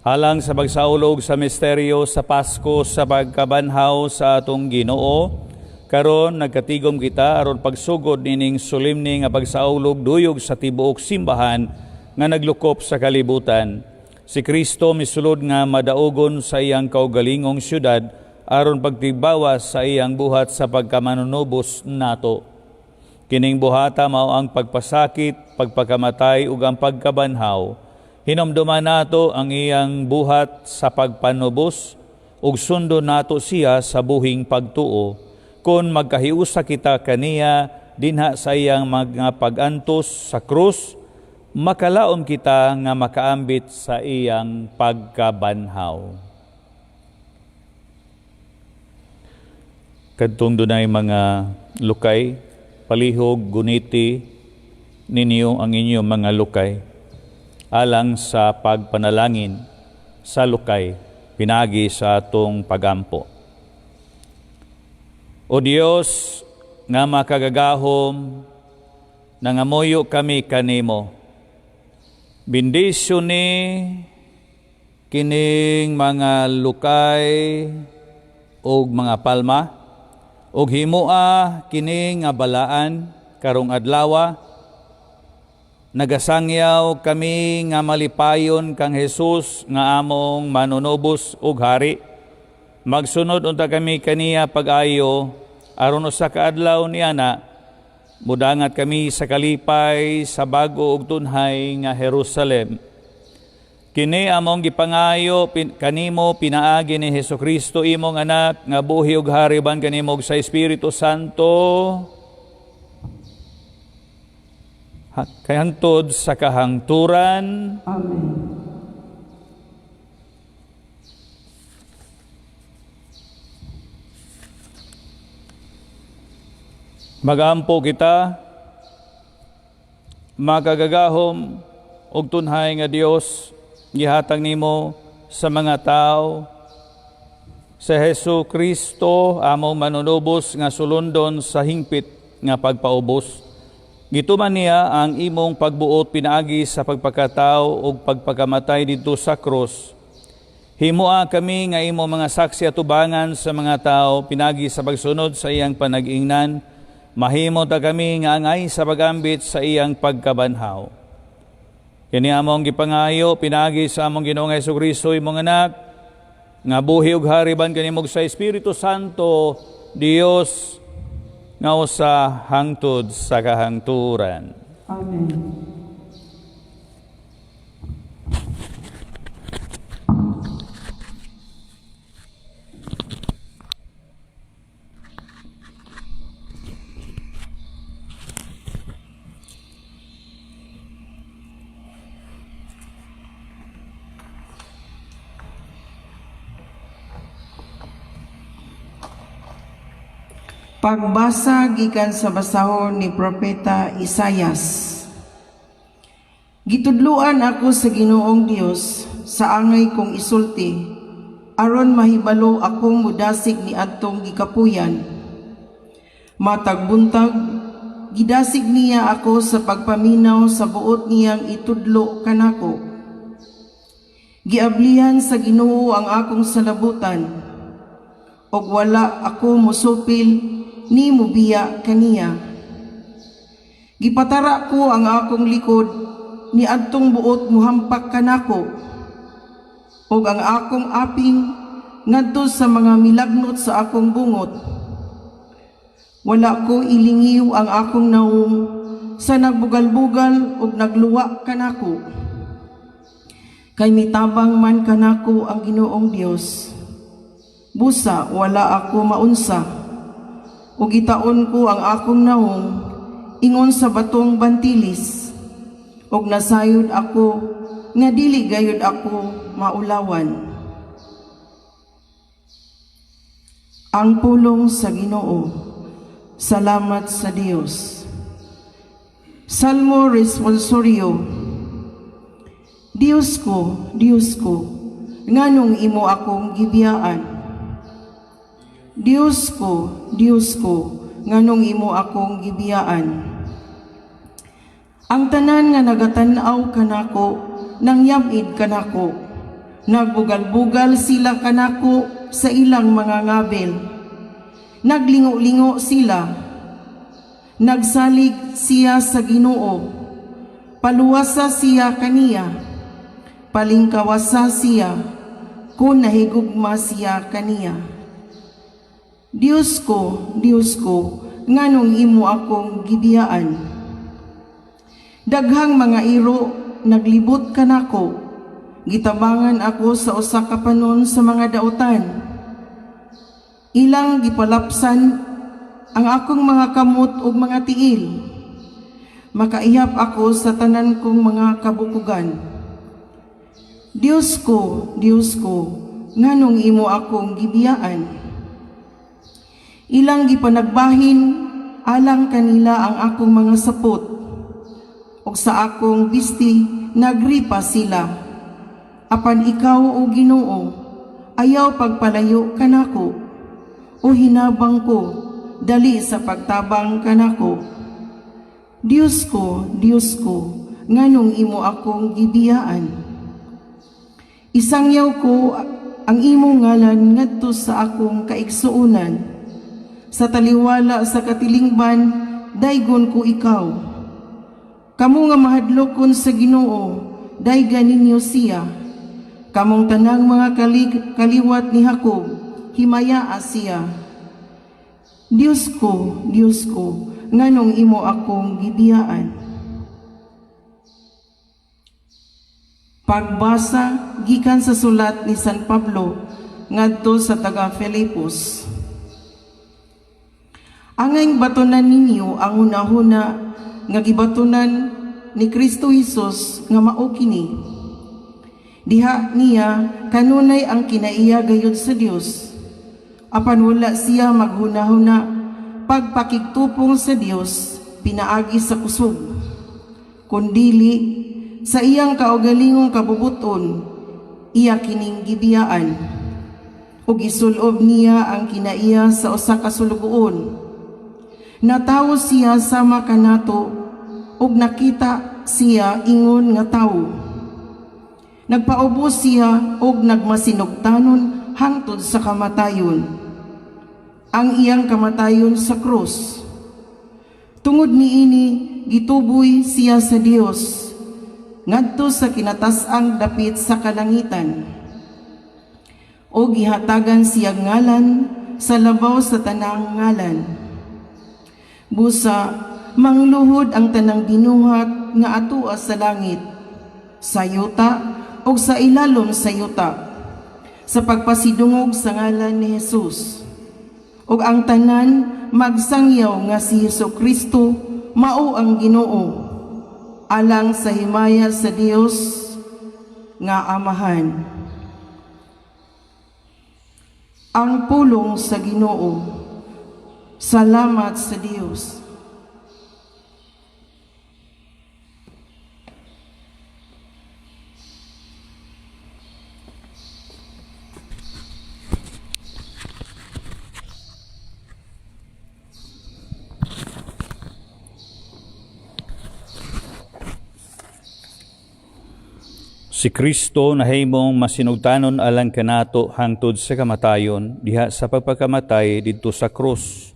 Alang sa pagsaulog sa misteryo sa Pasko sa pagkabanhaw sa atong Ginoo, karon nagkatigom kita aron pagsugod nining solemne nga pagsaulog duyog sa tibuok simbahan nga naglukop sa kalibutan. Si Kristo misulod nga madaugon sa iyang kaugalingong syudad aron pagtigbawas sa iyang buhat sa pagkamanunubos nato. Kining buhata mao ang pagpasakit, pagpakamatay ug ang pagkabanhaw. Hinumduman nato ang iyang buhat sa pagpanubos ug sundon nato siya sa buhing pagtuo. Kon magkahiusa kita kaniya dinha sa iyang mga pag-antos sa krus, makalaom kita nga makaambit sa iyang pagkabanhaw. Kadtong dunay mga lukay, palihog guniti ninyo ang inyong mga lukay alang sa pagpanalangin sa lukay pinagi sa atong pagampo. O Dios nga makagagahom, nangamuyo kami kanimo. Bendisyon ni kining mga lukay ug mga palma ug himoa kini nga balaan karong adlawa. Nagasangyaw kami nga malipayon kang Hesus nga among manunubos ug hari. Magsunod unta kami kaniya pag-ayo aron usa ka adlaw niana mudangat kami sa kalipay sa bago ug tunhay nga Jerusalem. Kini among gipangayo kanimo pinaagi ni Hesukristo imong anak nga buhi ug hari uban kanimo sa Espiritu Santo hangtod sa kahangturan. Amen. Magampo kita, makagagahom og tunhay nga Dios, gihatag nimo sa mga tao sa Hesus Kristo among manunubos nga sulundon sa hingpit nga pagpaubos. Gituman niya ang imong pagbuot pinaagi sa pagpakatao ug pagpakamatay didto sa krus. Himoa kami nga imong mga saksi atubangan sa mga tao pinaagi sa pagsunod sa iyang panag-ingnan. Mahimo ta kami nga angay sa pagambit sa iyang pagkabanhaw. Kini among gipangayo pinaagi sa among Ginoong Hesukristo imong anak nga buhi ug hari ban kanimo sa Espiritu Santo, Dios nga usa hangtod sa kahangturan. Amen. Pagbasa gikan sa basahon ni Propeta Isayas. Gitudluan ako sa Ginoong Dios sa angay kong isulti, aron mahibalo akong mudasig ni adtong gikapuyan. Matag buntag, gidasig niya ako sa pagpaminaw sa buot niyang itudlo kanako. Giablihan sa Ginoo ang akong salabutan, ug wala ako musupil ni mubiya kaniya. Gipatara ko ang akong likod ni adtong buot muhampak kanako, ug ang akong aping ngadto sa mga milagnot sa akong bungot. Wala ko ilingiw ang akong naong sa nagbugal-bugal ug nagluwa kanako. Kay mitabang man kanako ang Ginoong Dios. Busa wala ako maunsa, ug gitaon ko ang akong naong ingon sa batong bantilis, ug nasayod ako nga dili gayud ako maulawan. Ang pulong sa Ginoo. Salamat sa Dios. Salmo Responsorio. Dios ko, Dios ko, nganong imo akong gibiyaan? Dios ko, Dios ko, nganong imo akong gibiyaan? Ang tanan nga nagatan-aw kanako, nangyabid kanako. Nagbugal-bugal sila kanako sa ilang mga ngabil. Naglingo-lingo sila. Nagsalig siya sa Ginoo. Paluwasa siya kaniya. Palingkawasa siya kung nahigugma siya kaniya. Diyos ko, Diyos ko, nganong imo akong gibiyaan? Daghang mga iro naglibot kanako, gitabangan ako sa usa ka panon sa mga dautan. Ilang gipalapsan ang akong mga kamot ug mga tiil. Makaihap ako sa tanan kong mga kabukugan. Diyos ko, Diyos ko, nganong imo akong gibiyaan? Ilang gipanagbahin alang kanila ang akong mga sapot, ug sa akong bisti nagripa sila. Apan ikaw, O Ginoo, ayaw pagpalayo kanako. O hinabang ko, dali sa pagtabang kanako. Diyos ko, Diyos ko, nganong imo akong gibiyaan? Isangyaw ko ang imong ngalan ngadto sa akong kaigsuonan. Sa taliwala sa katilingban, daygon ko ikaw. Kamo nga mahadlokon sa Ginoo, dayga ninyo siya. Kamong tanang mga kaliwat ni Jacob, himayaa siya. Diyos ko, Diyos ko, nganong imo akong gibiyaan? Pagbasa gikan sa sulat ni San Pablo ngadto sa taga Filipos. Angayng batunan ninyo ang hunahuna nga gibatunan ni Kristo Hesus nga mao kini. Diha niya kanunay ang kinaiya gayud sa Dios. Apan wala siya maghunahuna pagpakigtupong sa Dios pinaagi sa kusog, kundili sa iyang kaugalingong kabubuton iya kining gibiyaan ug isulob niya ang kinaiya sa usa ka sulugoon. Natawo siya sama kanato ug nakita siya ingon nga tawo. Nagpaubos siya ug nagmasinugtanon hangtod sa kamatayon, ang iyang kamatayon sa krus. Tungod niini gituboy siya sa Dios ngadto sa kinatas-ang dapit sa kalangitan, o gihatagan siya ngalan sa labaw sa tanang ngalan. Busa mangluhod ang tanang binuhat nga atua sa langit, sa yuta ug sa ilalom sa yuta, sa pagpasidungog sa ngalan ni Jesus, ug ang tanan magsangyaw nga si Hesus Kristo mao ang Ginoo, alang sa himaya sa Dios nga Amahan. Ang pulong sa Ginoo. Salamat sa Dios. Si Kristo nahimong masinugtanon alang kanato hangtod sa kamatayon diha sa pagpakamatay didto sa krus.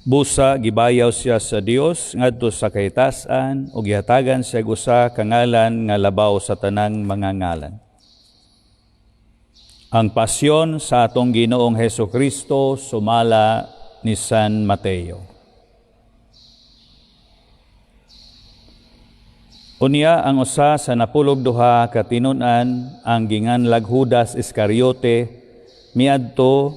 Busa gibayaw siya sa Dios ngadto sa kahitasan ug gihatagan siya usa ka ngalan nga labaw sa tanang mga ngalan. Ang pasyon sa atong Ginoong Hesus Kristo sumala ni San Mateo. Unya ang usa sa 12 ka tinun-an, ang ginganlag Judas Iscariote, miadto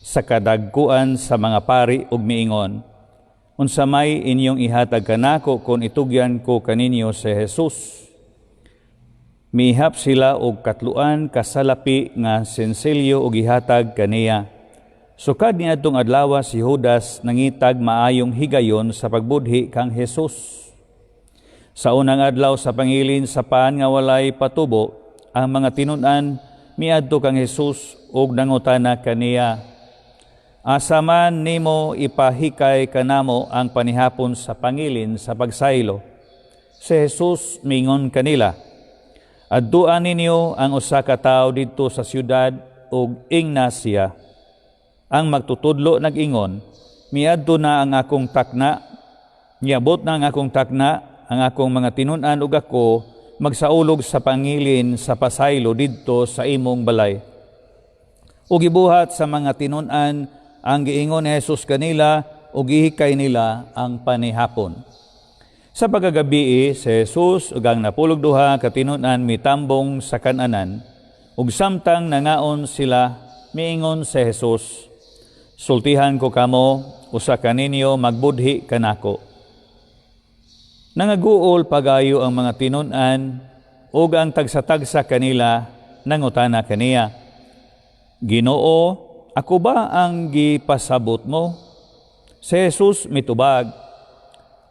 sa kadagkuan sa mga pari ug miingon, "Unsa may inyong ihatag kanako kon itugyan ko kaninyo si Jesus?" Mihap sila og 3 ka salapi nga sensilyo og ihatag kaniya. Sukad niadtong adlaw si Judas nangitag maayong higayon sa pagbudhi kang Jesus. Sa unang adlaw sa pangilin sa pan nga walay patubo, ang mga tinun-an miadto kang Jesus ug nangutana kaniya, "Asa man nimo ipahikay kanamo ang panihapon sa pangilin sa pagsaylo?" Si Jesus mingon kanila, "Adtuan ninyo ang usa ka tawo didto sa siyudad ug ingna siya. Ang magtutudlo nag-ingon, miadto na ang akong takna, niabot na ang akong takna, ang akong mga tinun-an ug ako magsaulog sa pangilin sa pasaylo didto sa imong balay." Ug gibuhat sa mga tinun-an ang giingon ni Jesus kanila ug gihikay nila ang panihapon. Sa pagkagabii, si Jesus ug ang 12 ka tinun-an mitambong sa kan-anan, ug samtang nangaon sila, miingon si Jesus, "Sultihan ko kamo, usa kaninyo magbudhi kanako." Nangaguol pagayo ang mga tinun-an ug ang tagsa-tagsa kanila nangutana kaniya, "Ginoo, ako ba ang gipasabot mo?" Si Jesus mitubag,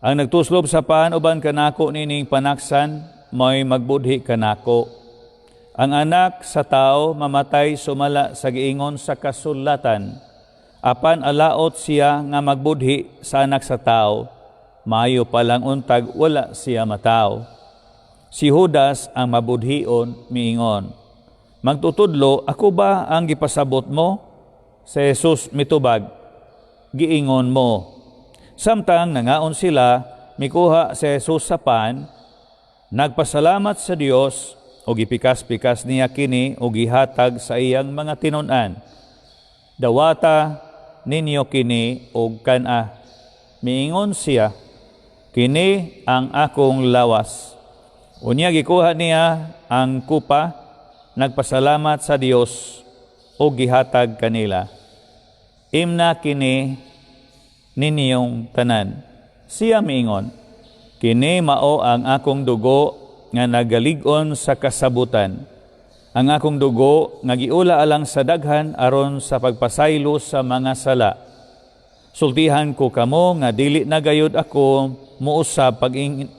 "Ang nagtuslob sa pan uban kanako nining panaksan, mao'y magbudhi kanako. Ang Anak sa Tao mamatay sumala sa giingon sa kasulatan. Apan alaot siya nga magbudhi sa Anak sa Tao. Maayo pa lang untag wala siya matawo." Si Judas, ang mabudhion, miingon, "Magtutudlo, ako ba ang gipasabot mo?" Si Jesus mitubag, "Giingon mo." Samtang nangaon sila, mikuha si Jesus sa pan, nagpasalamat sa Dios, ug gipikas-pikas niya kini ug gihatag sa iyang mga tinun-an. "Dawata ninyo kini og kan-a." Miingon siya, "Kini ang akong lawas." Unya gikuha niya ang kupa, nagpasalamat sa Dios ug gihatag kanila. "Imna kini ninyong tanan." Siya miingon, "Kini mao ang akong dugo nga nagalig-on sa kasabutan. Ang akong dugo nga giula alang sa daghan aron sa pagpasaylo sa mga sala. Sultihan ko kamo nga dili na gayud ako muusab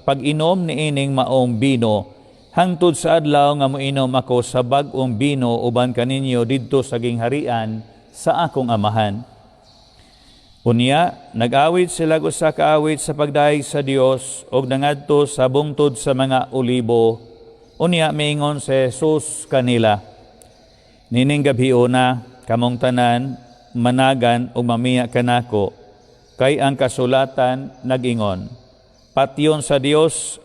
pag-inom niining maong bino hangtod sa adlaw nga moinom ako sa bag-ong bino uban kaninyo didto sa gingharian sa akong Amahan." Unya, nag-awit sila usa ka awit sa pagdayeg sa Dios ug nangadto sa bungtod sa mga Olibo. Unya miingon si Jesus kanila, "Nining gabhiona kamong tanan managan ug mamiya kanako, kay ang kasulatan nag-ingon, 'Patyon sa Dios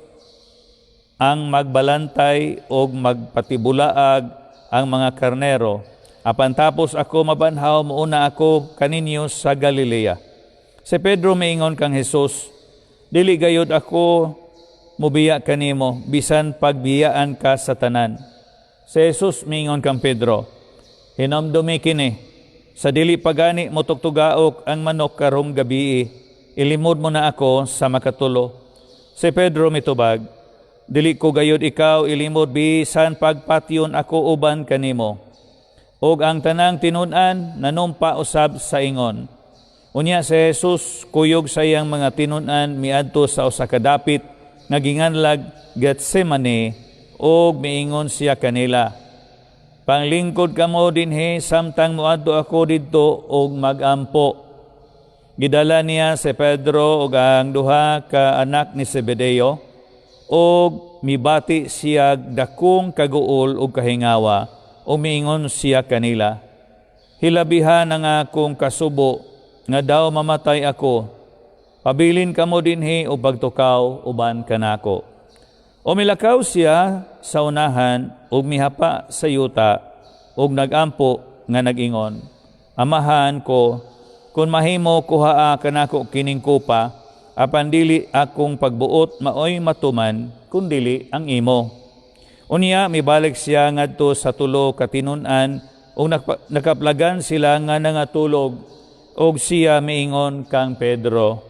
ang magbalantay ug magpatibulaag ang mga karnero.' Apan tapos ako mabanhaw, muuna ako kaninyo sa Galilea." Si Pedro miingon kang Jesus, "Dili gayud ako mubiya kanimo bisan pagbiyaan ka sa tanan." Si Jesus miingon kang Pedro, "Hinumdumi kini, sa dili pa gani motugtugaok ang manok karong gabii, ilimod mo na ako sa makatulo." Si Pedro mitubag, "Dili ko gayud ikaw ilimod bisan pagpatyon ako uban kanimo." Ug ang tanang tinun-an nanumpa usab sa ingon. Unya si Jesus kuyog sa iyang mga tinun-an miadto sa usa ka dapit nga ginganlag Getsemane ug miingon siya kanila, "Panglingkod kamo dinhi samtang moadto ako didto og magampo." Gidala niya si Pedro ug ang duha ka anak ni Zebedeo ug mibati siya dakong kaguol ug kahingawa ug miingon siya kanila, "Hilabihan ang akong kasubo nga daw mamatay ako. Pabilin kamo dinhi ug pagtukaw uban kanako." O milakaw siya sa unahan ug mihapa sa yuta ug nagampo nga nag-ingon, "Amahan ko, kung mahimo, kuhaa kanako kining kupa, apan dili akong pagbuot maoy matuman, kundili ang imo." Unya mibalik siya ngadto sa tulo ka tinun-an ug nakaplagan sila nga nangatulog ug siya miingon kang Pedro,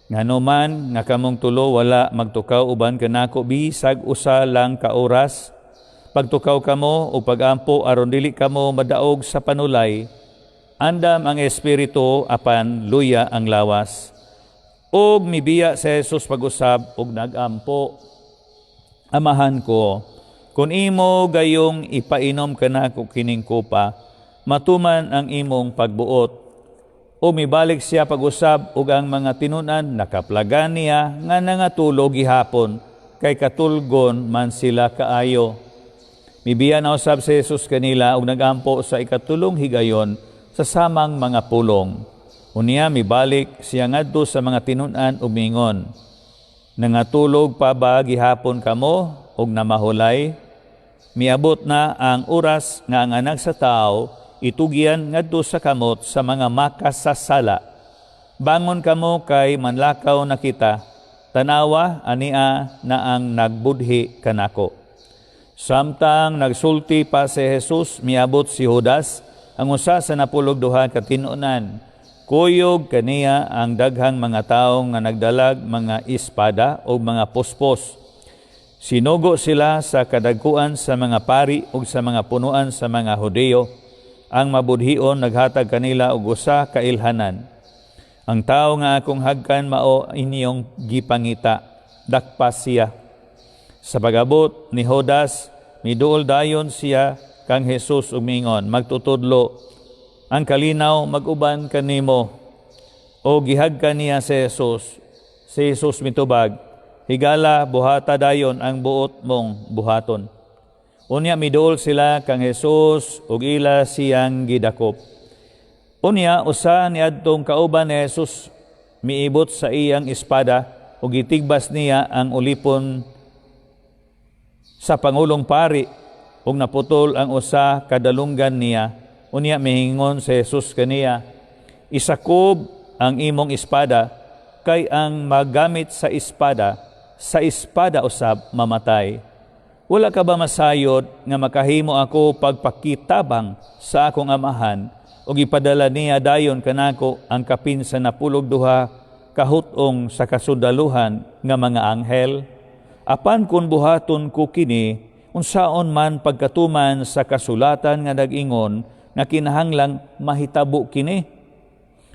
"Ngano man nga kamong tulo wala magtukaw uban kanako bisag usa lang ka oras? Pagtukaw kamo ug pagampo aron dili kamo madaog sa panulay. Andam ang espiritu apan luya ang lawas." Ug mibiya si Jesus pag-usab ug nagampo, "Amahan ko, kung imo gayong ipainom kanako kining kupa, matuman ang imong pagbuot." O mibalik siya pag-usab ug ang mga tinun-an nakaplagan niya nga nangatulog gihapon kay katulgon man sila kaayo. Mibiya na usab si Jesus kanila ug nagampo sa ikatulong higayon sa samang mga pulong. Unya mibalik siya ngadto sa mga tinun-an ug miingon, "Nangatulog pa ba gihapon kamo ug namahulay? Miabot na ang oras nga ang Anak sa Tao itugyan ngadto sa kamot sa mga makasasala. Bangon kamo kay manlakaw na kita. Tanawa, ania na ang nagbudhi kanako." Samtang nagsulti pa si Jesus, miabot si Judas, ang usa sa 12 ka tin-onan. Kuyog kaniya ang daghang mga tawo nga nagdalag mga espada o mga pospos. Sinugo sila sa kadagkuan sa mga pari ug sa mga punuan sa mga Hudiyo. Ang mabudhion naghatag kanila og usa ka ilhanan. "Ang tawo nga akong hagkan mao inyong gipangita. Dakpa siya." Sa pag-abot ni Judas, miduol dayon siya kang Jesus ug miingon, "Magtutudlo, ang kalinaw mag-uban kanimo." O gihagkan niya si Jesus. Si Jesus mitubag, "Higala, buhata dayon ang buot mong buhaton." Unya miduol sila kang Jesus ug ila siyang gidakop. Unya usa niadtong kauban ni Jesus miibot sa iyang espada ug gitigbas niya ang ulipon sa pangulong pari ug naputol ang usa ka dalunggan niya. Unya miingon si Jesus kaniya, "Isakob ang imong espada, kay ang magamit sa espada usab mamatay. Wala ka ba masayod nga makahimo ako pagpakitabang sa akong Amahan ug ipadala niya dayon kanako ang kapin sa 12 kahut-ong sa kasundaluhan nga mga anghel? Apan kung buhaton ko kini, unsaon man pagkatuman sa kasulatan nga nag-ingon nga kinahanglang mahitabo kini?"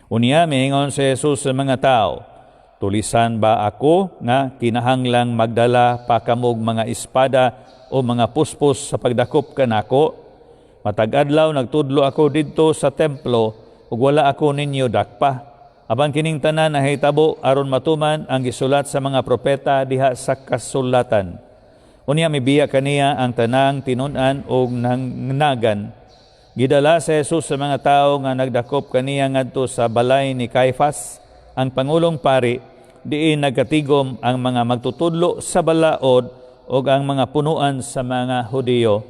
Unya miingon si Jesus sa mga tao, "Tulisan ba ako nga kinahanglang magdala pa kamog mga espada o mga puspos sa pagdakop kanako? Matag adlaw nagtudlo ako didto sa templo ug wala ako ninyo dakpa. Apan kining tanan nahitabo aron matuman ang gisulat sa mga propeta diha sa kasulatan." Unya mibiya kaniya ang tanang tinun-an og nangnagan. Gidala si Jesus sa mga tawo nga nagdakop kaniya ngadto sa balay ni Caifas, ang pangulong pari, diin nagkatigom ang mga magtutudlo sa balaod ug ang mga punuan sa mga Hudiyo.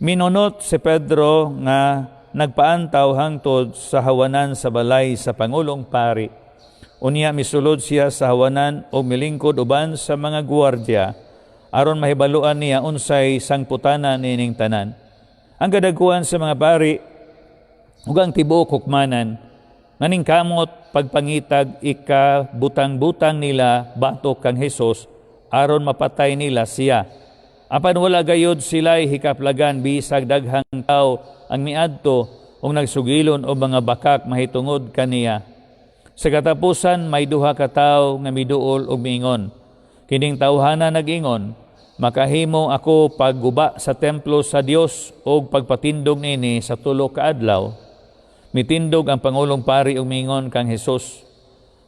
Minunot si Pedro nga nagpaantaw hangtod sa hawanan sa balay sa pangulong pari. Unya misulod siya sa hawanan ug milingkod uban sa mga guwardya aron mahibaluan niya unsay sangputanan nining tanan. Ang kadagkuan sa mga pari ug ang tibuok hukmanan naningkamot pagpangitag ikabutang-butang nila batok kang Hesus aron mapatay nila siya. Apan wala gayud sila'y hikaplagan bisag daghang tawo ang miadto ug nagsugilon og mga bakak mahitungod kaniya. Sa katapusan may duha ka tawo nga miduol og miingon, "Kining tawhana nag-ingon, 'Makahimo ako pagguba sa templo sa Dios ug pagpatindog niini sa 3 ka adlaw.'" Mitindog ang pangulong pari ug miingon kang Hesus,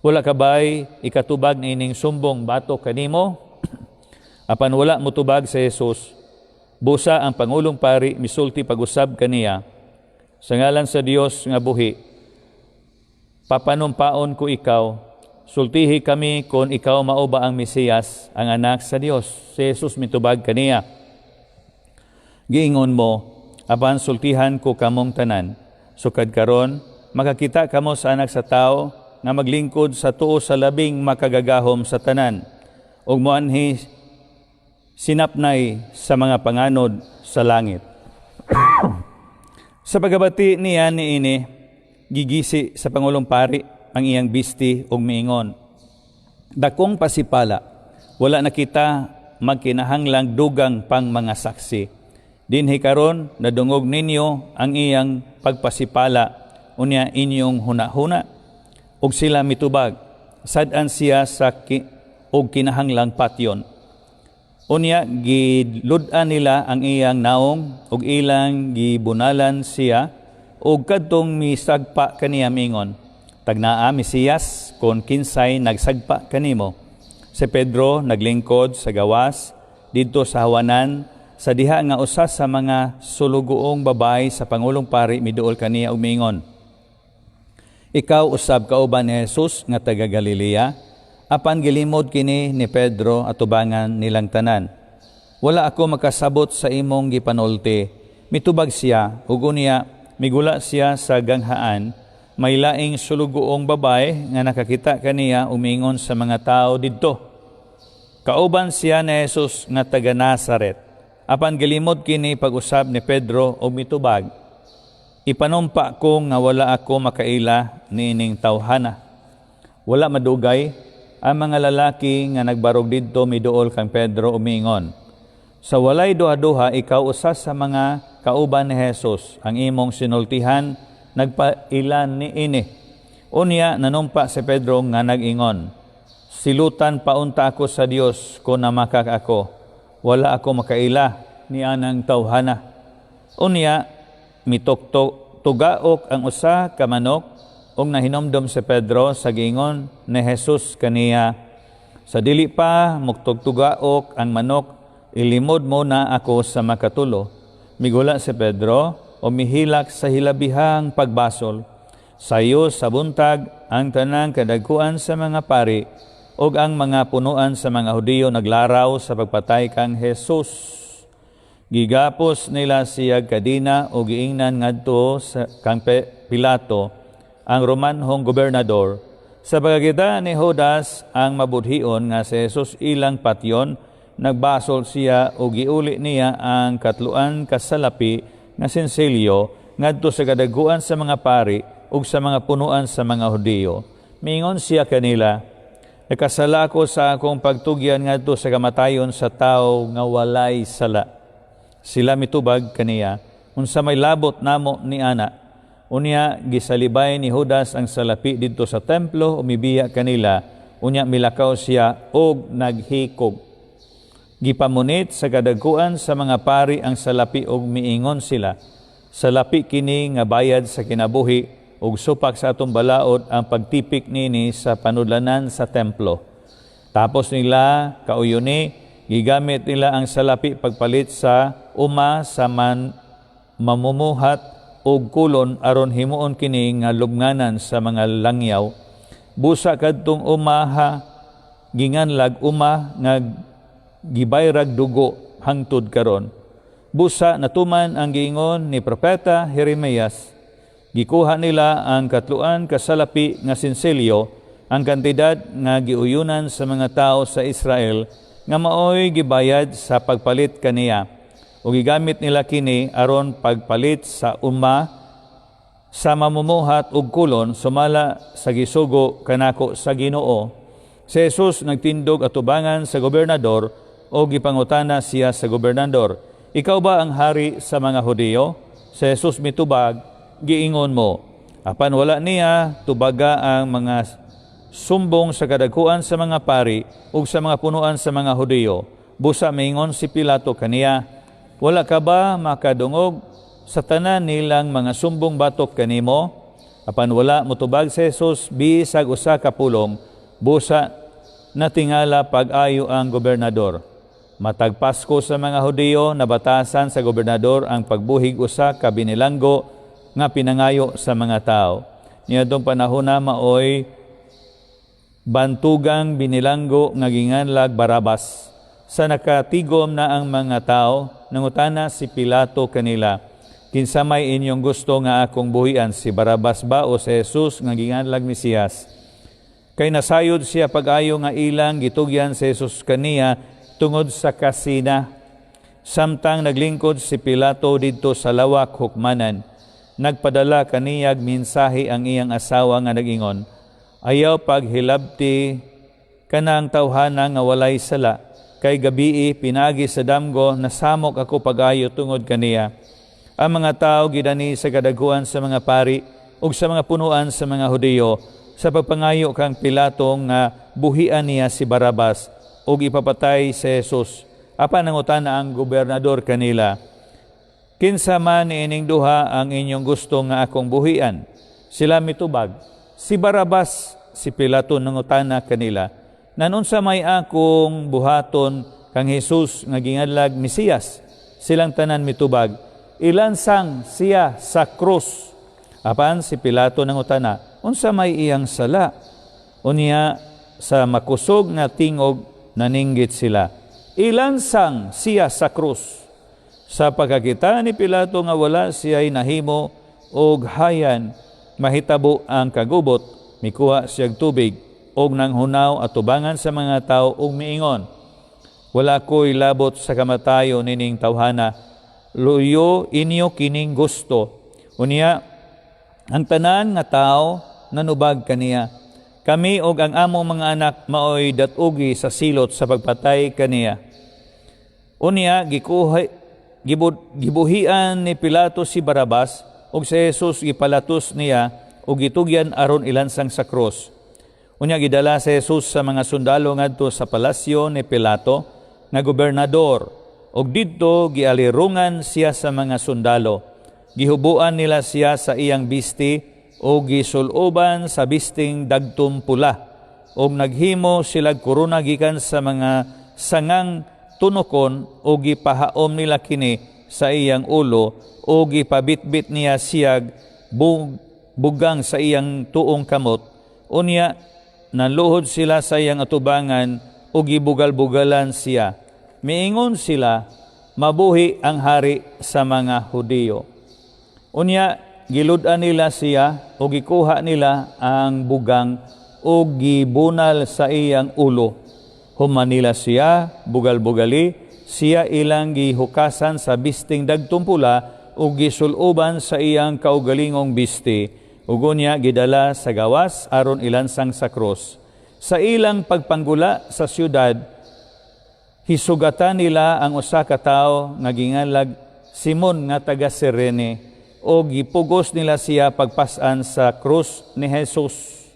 "Wala ka bay ikatubag niining sumbong batok kanimo?" Apan wala motubag si Jesus. Busa ang pangulong pari misulti pag-usab kaniya, "Sa ngalan sa Dios nga buhi, papanumpaon ko ikaw, sultihi kami kung ikaw mao ba ang Mesiyas, ang anak sa Dios." Si Jesus mitubag kaniya, "Giingon mo, apan sultihan ko kamong tanan. Sukad karon, makakita kamo sa Anak sa Tao nga maglingkod sa tuo sa Labing Makagagahom sa tanan ug moanhi sinapnay sa mga panganod sa langit." Sa pagkabati niya niini, gigisi sa pangulong pari ang iyang bisti ug miingon, "Dakong pasipala, wala na kita magkinahanglang dugang pang mga saksi. Dinhi karon nadungog ninyo ang iyang pagpasipala, unya inyong hunahuna?" Ug sila mitubag, "Sad-an siya sa og kinahanglang patyon." Unya gilud-an nila ang iyang naong ug ilang gibunalan siya, ug kadtong misagpa kaniya mingon, "Tagnaa, Mesiyas, kon kinsay nagsagpa kanimo." Si Pedro naglingkod sa gawas didto sa hawanan sa diha nga usa sa mga sulugoong babae sa pangulong pari miduol kaniya ug miingon, "Ikaw usab kauban ni Jesus nga taga Galilea." Apan gilimod kini ni Pedro atubangan nilang tanan. "Wala ako makasabot sa imong gipanulti," mitubag siya, ug unya migula siya sa ganghaan. May laing sulugoong babae nga nakakita kaniya umingon sa mga tao didto, "Kauban siya ni Jesus nga taga Nazaret." Apan gilimod kini pag-usab ni Pedro og mitubag, "Ipanumpa ko nga wala ako makaila niining tawhana." Wala madugay, ang mga lalaki nga nagbarog didto miduol kang Pedro umingon, "Sa walay duha-duha, ikaw usa sa mga kauban ni Jesus. Ang imong sinultihan nagpaila niini." Unya nanumpa si Pedro nga nag-ingon, "Silutan paunta ako sa Dios kung namakak ako. Wala ako makaila ni anang tawhana." Unya mitoktok tugaok ang usa ka manok ug nahinomdom si Pedro sa giingon ni Jesus kaniya, "Sa dili pa muktugtugaok ang manok, ilimod mo na ako sa makatulo." Migula si Pedro o mihilak sa hilabihang pagbasol. Sayo sa buntag, ang tanang kadagkuan sa mga pari ug ang mga punuan sa mga Hudiyo naglaraw sa pagpatay kang Jesus. Gigapos nila siya kadina o giingnan ngadto sa kang Pilato, ang Romanhong gobernador. Sa pagkakita ni Judas ang mabudhion nga si Jesus ilang patyon, nagbasol siya o giuli niya ang katluan kasalapi nga sinsilyo ngadto sa kadaguan sa mga pari ug sa mga punuan sa mga Hudiyo. Mingon siya kanila, "Nakasala ko sa akong pagtugyan ngadto sa kamatayon sa tawo nga walay sala." Sila mitubag kaniya, "Unsa may labot namo ni ana?" Unya gisalibay ni Judas ang salapi didto sa templo, umibiya kanila, unya milakaw siya og naghikog. Gipamunit sa kadagkuan sa mga pari ang salapi og miingon sila, "Salapi kini nga bayad sa kinabuhi ug supak sa atong balaod ang pagtipik nini sa panudlanan sa templo." Tapos nila kauyuni, gigamit nila ang salapi pagpalit sa uma sa man mamumuhat og kolon aron himuon kini nga lubnganan sa mga langyaw. Busa kadtong umaha ginganlag "uma nga gibayrag dugo" hangtod karon. Busa natuman ang giingon ni propeta Jeremias. Gikuha nila ang katluan kasalapi nga sinsilyo, ang kantidad nga giuyunan sa mga tao sa Israel nga maoy gibayad sa pagpalit kaniya. O gigamit nila kini aron pagpalit sa uma sa mamumuhat og kolon sumala sa gisugo kanako sa Ginoo. Si Jesus nagtindog atubangan sa gobernador o gipangutana siya sa gobernador, "Ikaw ba ang hari sa mga Hudiyo?" Si Jesus mitubag, "Giingon mo." Apan wala niya tubaga ang mga sumbong sa kadagkuan sa mga pari ug sa mga punuan sa mga Hudiyo. Busa mingon si Pilato kaniya, "Wala ka ba makadungog sa tanan nilang mga sumbong batok kanimo?" Apan wala motubag si Jesus bisag usa ka pulong, busa natingala pag-ayo ang gobernador. Matag Pasko sa mga Hudiyo, nabatasan sa gobernador ang pagbuhig usa ka binilanggo nga pinangayo sa mga tao. Niadtong panahon na maoy bantugang binilanggo nga ginganlag Barabas. Sa nakatigom na ang mga tao, nangutana si Pilato kanila, "Kinsa may inyong gusto nga akong buhian, si Barabas ba o si Jesus nga ginganlag Mesiyas?" Kay nasayod siya pag-ayo nga ilang gitugyan si Jesus kaniya tungod sa kasina. Samtang naglingkod si Pilato didto sa lawak hukmanan, nagpadala kaniyag mensahe ang iyang asawa nga nagingon, "Ayaw paghilabti kanang tawhana nga walay sala, kay gabii pinagi sa damgo nasamok ako pag-ayo tungod kaniya." Ang mga tao gidani sa kadaguan sa mga pari ug sa mga punuan sa mga Hudiyo sa pagpangayo kang Pilato nga buhian niya si Barabas ug ipapatay si Jesus. Apan nangutana ang gobernador kanila, "Kinsa man niining duha ang inyong gusto nga akong buhian?" Sila mitubag, "Si Barabas." Si Pilato nangutana kanila, "Nanunsa may akong buhaton kang Jesus nga gingadlag Mesiyas?" Silang tanan mitubag, "Ilansang siya sa krus." Apan si Pilato nangutana, "Unsa may iyang sala?" Unya sa makusog nga tingog naninggit sila, "Ilansang siya sa krus." Sa pagkakita ni Pilato nga wala siya'y nahimo Og hayan mahitabo ang kagubot, mikuha siyag tubig og nanghunaw atubangan sa mga tawo og miingon, "Wala ko'y labot sa kamatayon nining tawhana. Luyo inyo kining gusto." Unya ang tanan nga tao nanubag kaniya, "Kami og ang among mga anak maoy dat-ugi sa silot sa pagpatay kaniya." Unya gikuha gibuhian ni Pilato si Barabas ug si Jesus gipalatos niya ug gitugyan aron ilansang sa krus. Unya gidala si Jesus sa mga sundalo ngadto sa palasyo ni Pilato nga gobernador, ug didto gialirungan siya sa mga sundalo. Gihubuan nila siya sa iyang bisti ug gisuloban sa bisting dagtom pula, ug naghimo sila korona gikan sa mga sangang tunokon ug gipahaom nila kini sa iyang ulo ug gipabitbit niya siyag bugang sa iyang tuong kamot. Unya naluhod sila sa iyang atubangan ug gibugal-bugalan siya. Miingon sila, "Mabuhi ang hari sa mga Hudiyo." Unya gilud-an nila siya ug gikuha nila ang bugang ug gibunal sa iyang ulo. Human nila siya bugal-bugali, siya ilang gihukasan sa bisting dagtong pula ug gisuloban sa iyang kaugalingong bisti. Ug unya gidala sa gawas aron ilansang sa krus. Sa ilang pagpanggula sa syudad, hisugatan nila ang usa ka tawo nga ginganlag Simon nga taga Sirene ug gipugos nila siya pagpas-an sa krus ni Jesus.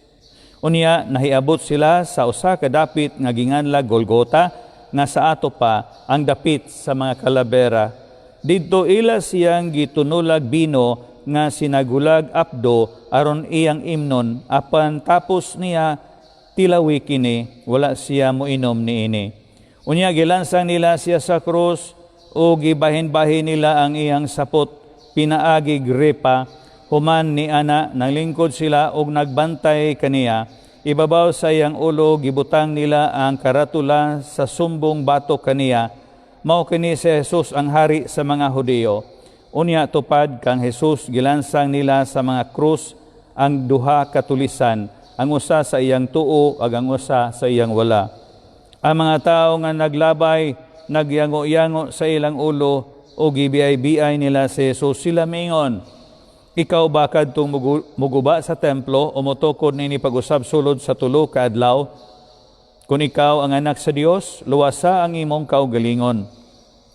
Unya nahiabot sila sa usa ka dapit nga ginganlag Golgota, nga sa ato pa ang Dapit sa mga Kalabera. Didto ila siyang gitunulag bino nga sinagulag apdo aron iyang imnon, apan tapos niya tilawi kini, wala siya moinom niini. Unya gilansang nila siya sa krus o gibahin-bahin nila ang iyang sapot pinaagig repa. Human ni ana, nanglingkod sila og nagbantay kaniya. Ibabaw sa iyang ulo gibutang nila ang karatula sa sumbong batok kaniya, "Mao kini si Jesus ang hari sa mga Hudiyo." Unya tupad kang Jesus gilansang nila sa mga krus ang duha ka tulisan, ang usa sa iyang tuo ug ang usa sa iyang wala. Ang mga tawo nga naglabay nagyango-yango sa ilang ulo o gibiay-biay nila si Jesus. Sila mingon, "Ikaw ba kadtong muguba sa templo o motukod nini pag-usab sulod sa 3 ka adlaw? Kung ikaw ang anak sa Dios, luwasa ang imong kaugalingon.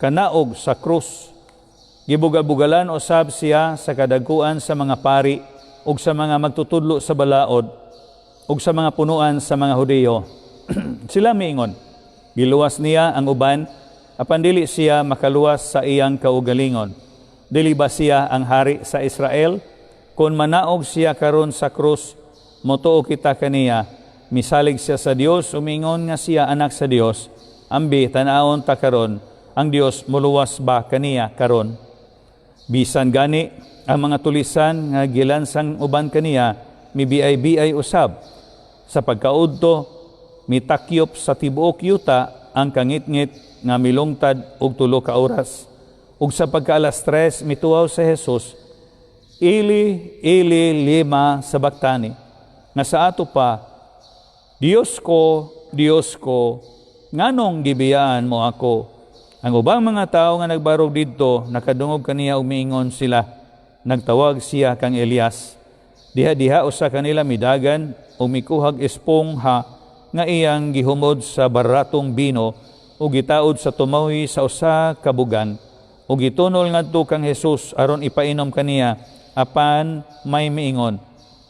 Kanaog sa krus." Gibugal-bugalan usab siya sa kadagkuan sa mga pari ug sa mga magtutudlo sa balaod ug sa mga punuan sa mga Hudiyo. Sila miingon, "Giluwas niya ang uban, apan dili siya makaluwas sa iyang kaugalingon. Dili ba siya ang hari sa Israel? Kung manaog siya karon sa krus, motuo kita kaniya. Misalig siya sa Dios, umingon nga siya anak sa Dios. Ambi, tan-awon ta karon, ang Dios muluwas ba kaniya karon?" Bisan gani ang mga tulisan nga gilansang uban kaniya mibiay-biay usab. Sa pagkaudto, mitakyop sa tibuok yuta ang kangitngit nga milungtad og 3 ka oras. Ug sa pagka-alas 3, mituaw sa Jesus, "Eli, Eli, lema sabaktani?" Nga sa ato pa, "Diyos ko, Diyos ko, nganong gibiyaan mo ako?" Ang ubang mga tao nga nagbarog didto, nakadungog kaniya ug miingon sila, "Nagtawag siya kang Elias." Diha-diha usa kanila midagan ug mikuhag espongha nga iyang gihumod sa baratong bino ug gitaod sa tumoy sa usa ka bugan ug gitunol ngadto kang Jesus aron ipainom kaniya. Apan may miingon,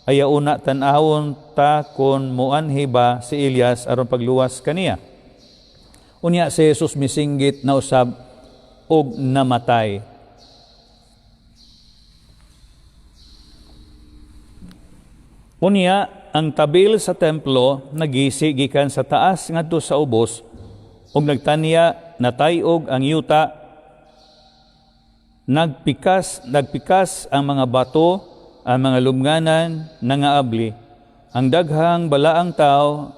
"Ayaw una, tan-awon ta kon muanhi ba si Elias aron pagluwas kaniya." Unya si Jesus misinggit na usab ug namatay. Unya ang tabil sa templo nagisi gikan sa taas ngadto sa ubos, ug nagtanya natayog ang yuta, nagpikas ang mga bato, ang mga lumnganan nangaabli. Ang daghang balaang tao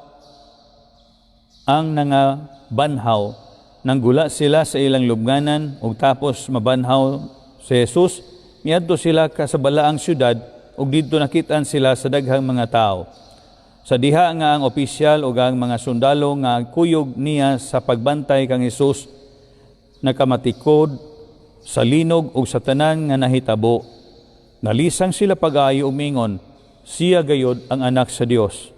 ang nangabanhaw. Nanggula sila sa ilang lubnganan ug tapos mabanhaw si Jesus, Miadto sila ka sa balaang syudad ug didto nakit-an sila sa daghang mga tawo. Sa diha nga ang opisyal ug ang mga sundalo nga kuyog niya sa pagbantay kang Hesus nakamatikod sa linog ug sa tanan nga nahitabo. Nalisang sila pag-ayo ug mingon, "Siya gayod ang anak sa Dios."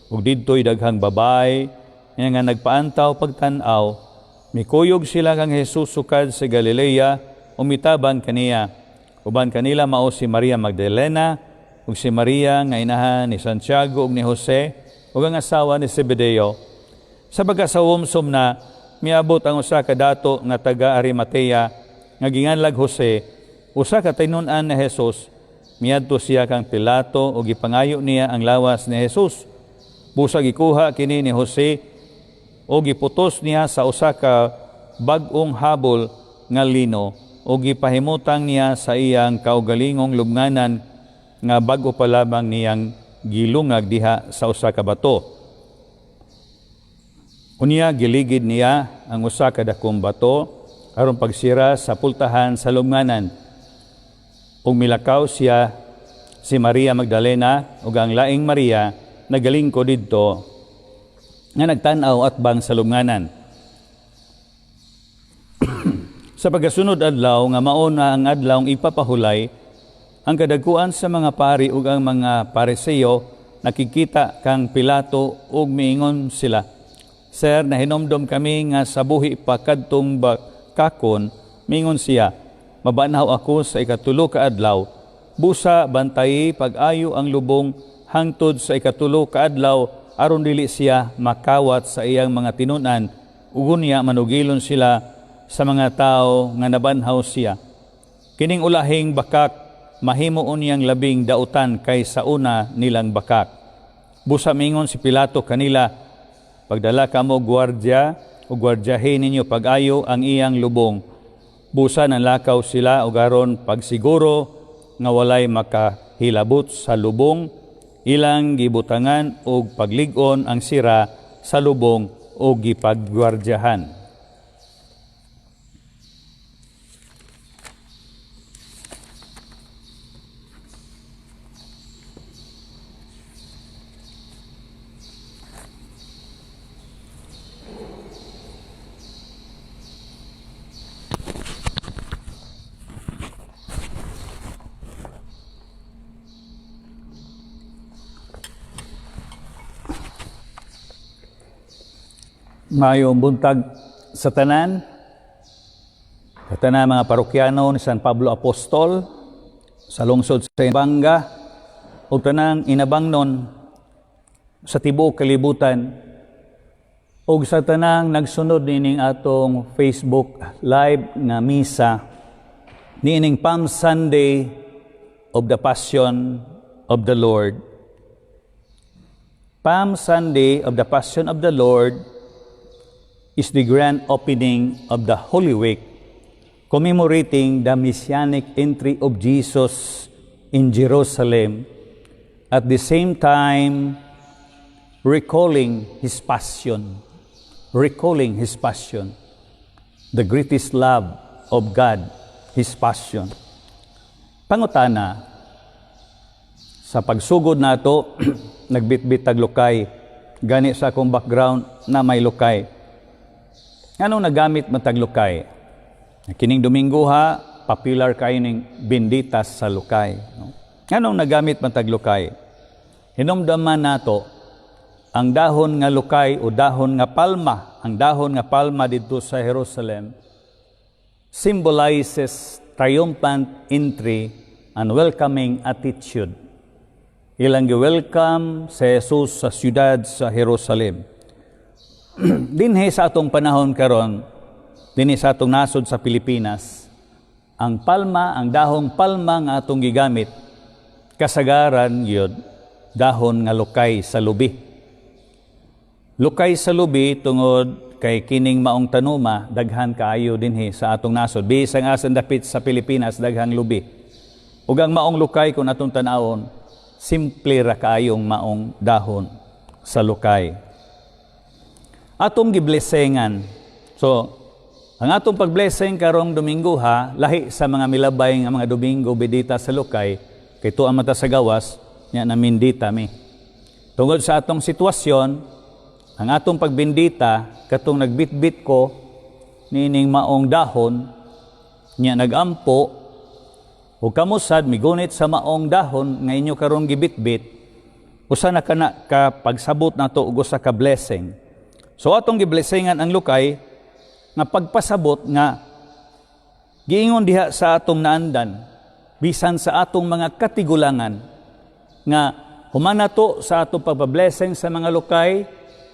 Ug didto'y daghang babae nga nagpaantaw pagtan-aw, mikuyog sila kang Hesus sukad sa Galilea ug mitabang kaniya. Uban kanila mao si Maria Magdalena ug si Maria nga inahan ni Santiago ug ni Jose ug ang asawa ni Zebedeo. Sa pagkasawomsom na, miabot ang usa ka dato nga taga Arimatea nga ginganlag Jose, usa ka tinun-an ni Jesus. Miadto siya kang Pilato ug gipangayo niya ang lawas ni Jesus. Busa gikuha kini ni Jose o giputos niya sa usa ka bag-ong habol nga lino o gipahimutang niya sa iyang kaugalingong lubnganan nga bag-o pa lamang niyang gilungag diha sa usa ka bato. Unya giligid niya ang usa ka dakong bato aron pagsira sa pultahan sa lubnganan. Ug milakaw siya si Maria Magdalena ug ang laing Maria nagalingkod didto nga nagtan-aw atbang sa lubnganan. Sa pagkasunod adlaw nga mao na ang adlaw ipapahulay, ang kadagkuan sa mga pari ug ang mga Pariseo nakikita kang Pilato ug miingon sila, "Sir, nahinomdom kami nga sa buhi pa kadtong bakakon, mingon siya, 'Mabanhaw ako sa 3 ka adlaw.' Busa bantayi pag-ayo ang lubong hangtod sa 3 ka adlaw aron dili siya makawat sa iyang mga tinun-an ug unya manugilon sila sa mga tawo nga nabanhaw siya. Kining ulahing bakak mahimo unyang labing dautan kaysa una nilang bakak." Busa mingon si Pilato kanila, "Pagdala kamo gwardya o gwardyahin ninyo pag-ayo ang iyang lubong." Busa nanlakaw sila og aron pagsiguro nga walay makahilabot sa lubong, ilang gibutangan og paglig-on ang sira sa lubong o gipaggwardyahan. Maayong buntag sa tanan mga parokyano ni San Pablo Apostol sa lungsod sa Inabanga ug tanang Inabangnon sa tibuok kalibutan ug sa tanang nagsunod nining atong Facebook Live nga misa niining Palm Sunday of the Passion of the Lord. Palm Sunday of the Passion of the Lord is the grand opening of the Holy Week, commemorating the messianic entry of Jesus in Jerusalem, at the same time recalling his passion, recalling his passion, the greatest love of God, his passion. Pangutana, sa pagsugod nato, nagbitbit tag lukay, gani sa akong background na may lukay. Nganong nagamit man tag lukay? Kining Domingo ha, popular kayo ning benditas sa lukay. No? Nganong nagamit man tag lukay? Hinumdaman nato ang dahon nga lukay o dahon nga palma, ang dahon nga palma didto sa Jerusalem symbolizes triumphant entry and welcoming attitude. Ilang gi-welcome sa Jesus sa siyudad sa Jerusalem. Dinhi sa atong panahon karon, dinhi sa atong nasod sa Pilipinas, ang palma, ang dahong palma nga atong gigamit, kasagaran gyud dahon nga lukay sa lubi. Lukay sa lubi tungod kay kining maong tanuma daghan kaayo dinhi sa atong nasod. Bisan asan dapit sa Pilipinas daghang lubi. Ug ang maong lukay kung atong tan-awon, simple ra kaayong maong dahon sa lukay. Atong giblesengan. So, Ang atong pagblessing karong Domingo ha, lahi sa mga milabay nga mga Domingo bidita sa lukay, kay tuwa man ta sa gawas, nya namindita mi. Tungod sa atong sitwasyon, ang atong pagbindita, katong nagbitbit ko niining maong dahon, nya nagampo, ug kamo sad migunit sa maong dahon nga inyo karon gibitbit, usa na kana ka pagsabot nato og usa ka blessing. So atong giblessingan ang lukay nga pagpasabot nga giingon diha sa atong naandan, bisan sa atong mga katigulangan, nga human nato sa atong pagpablessing sa mga lukay,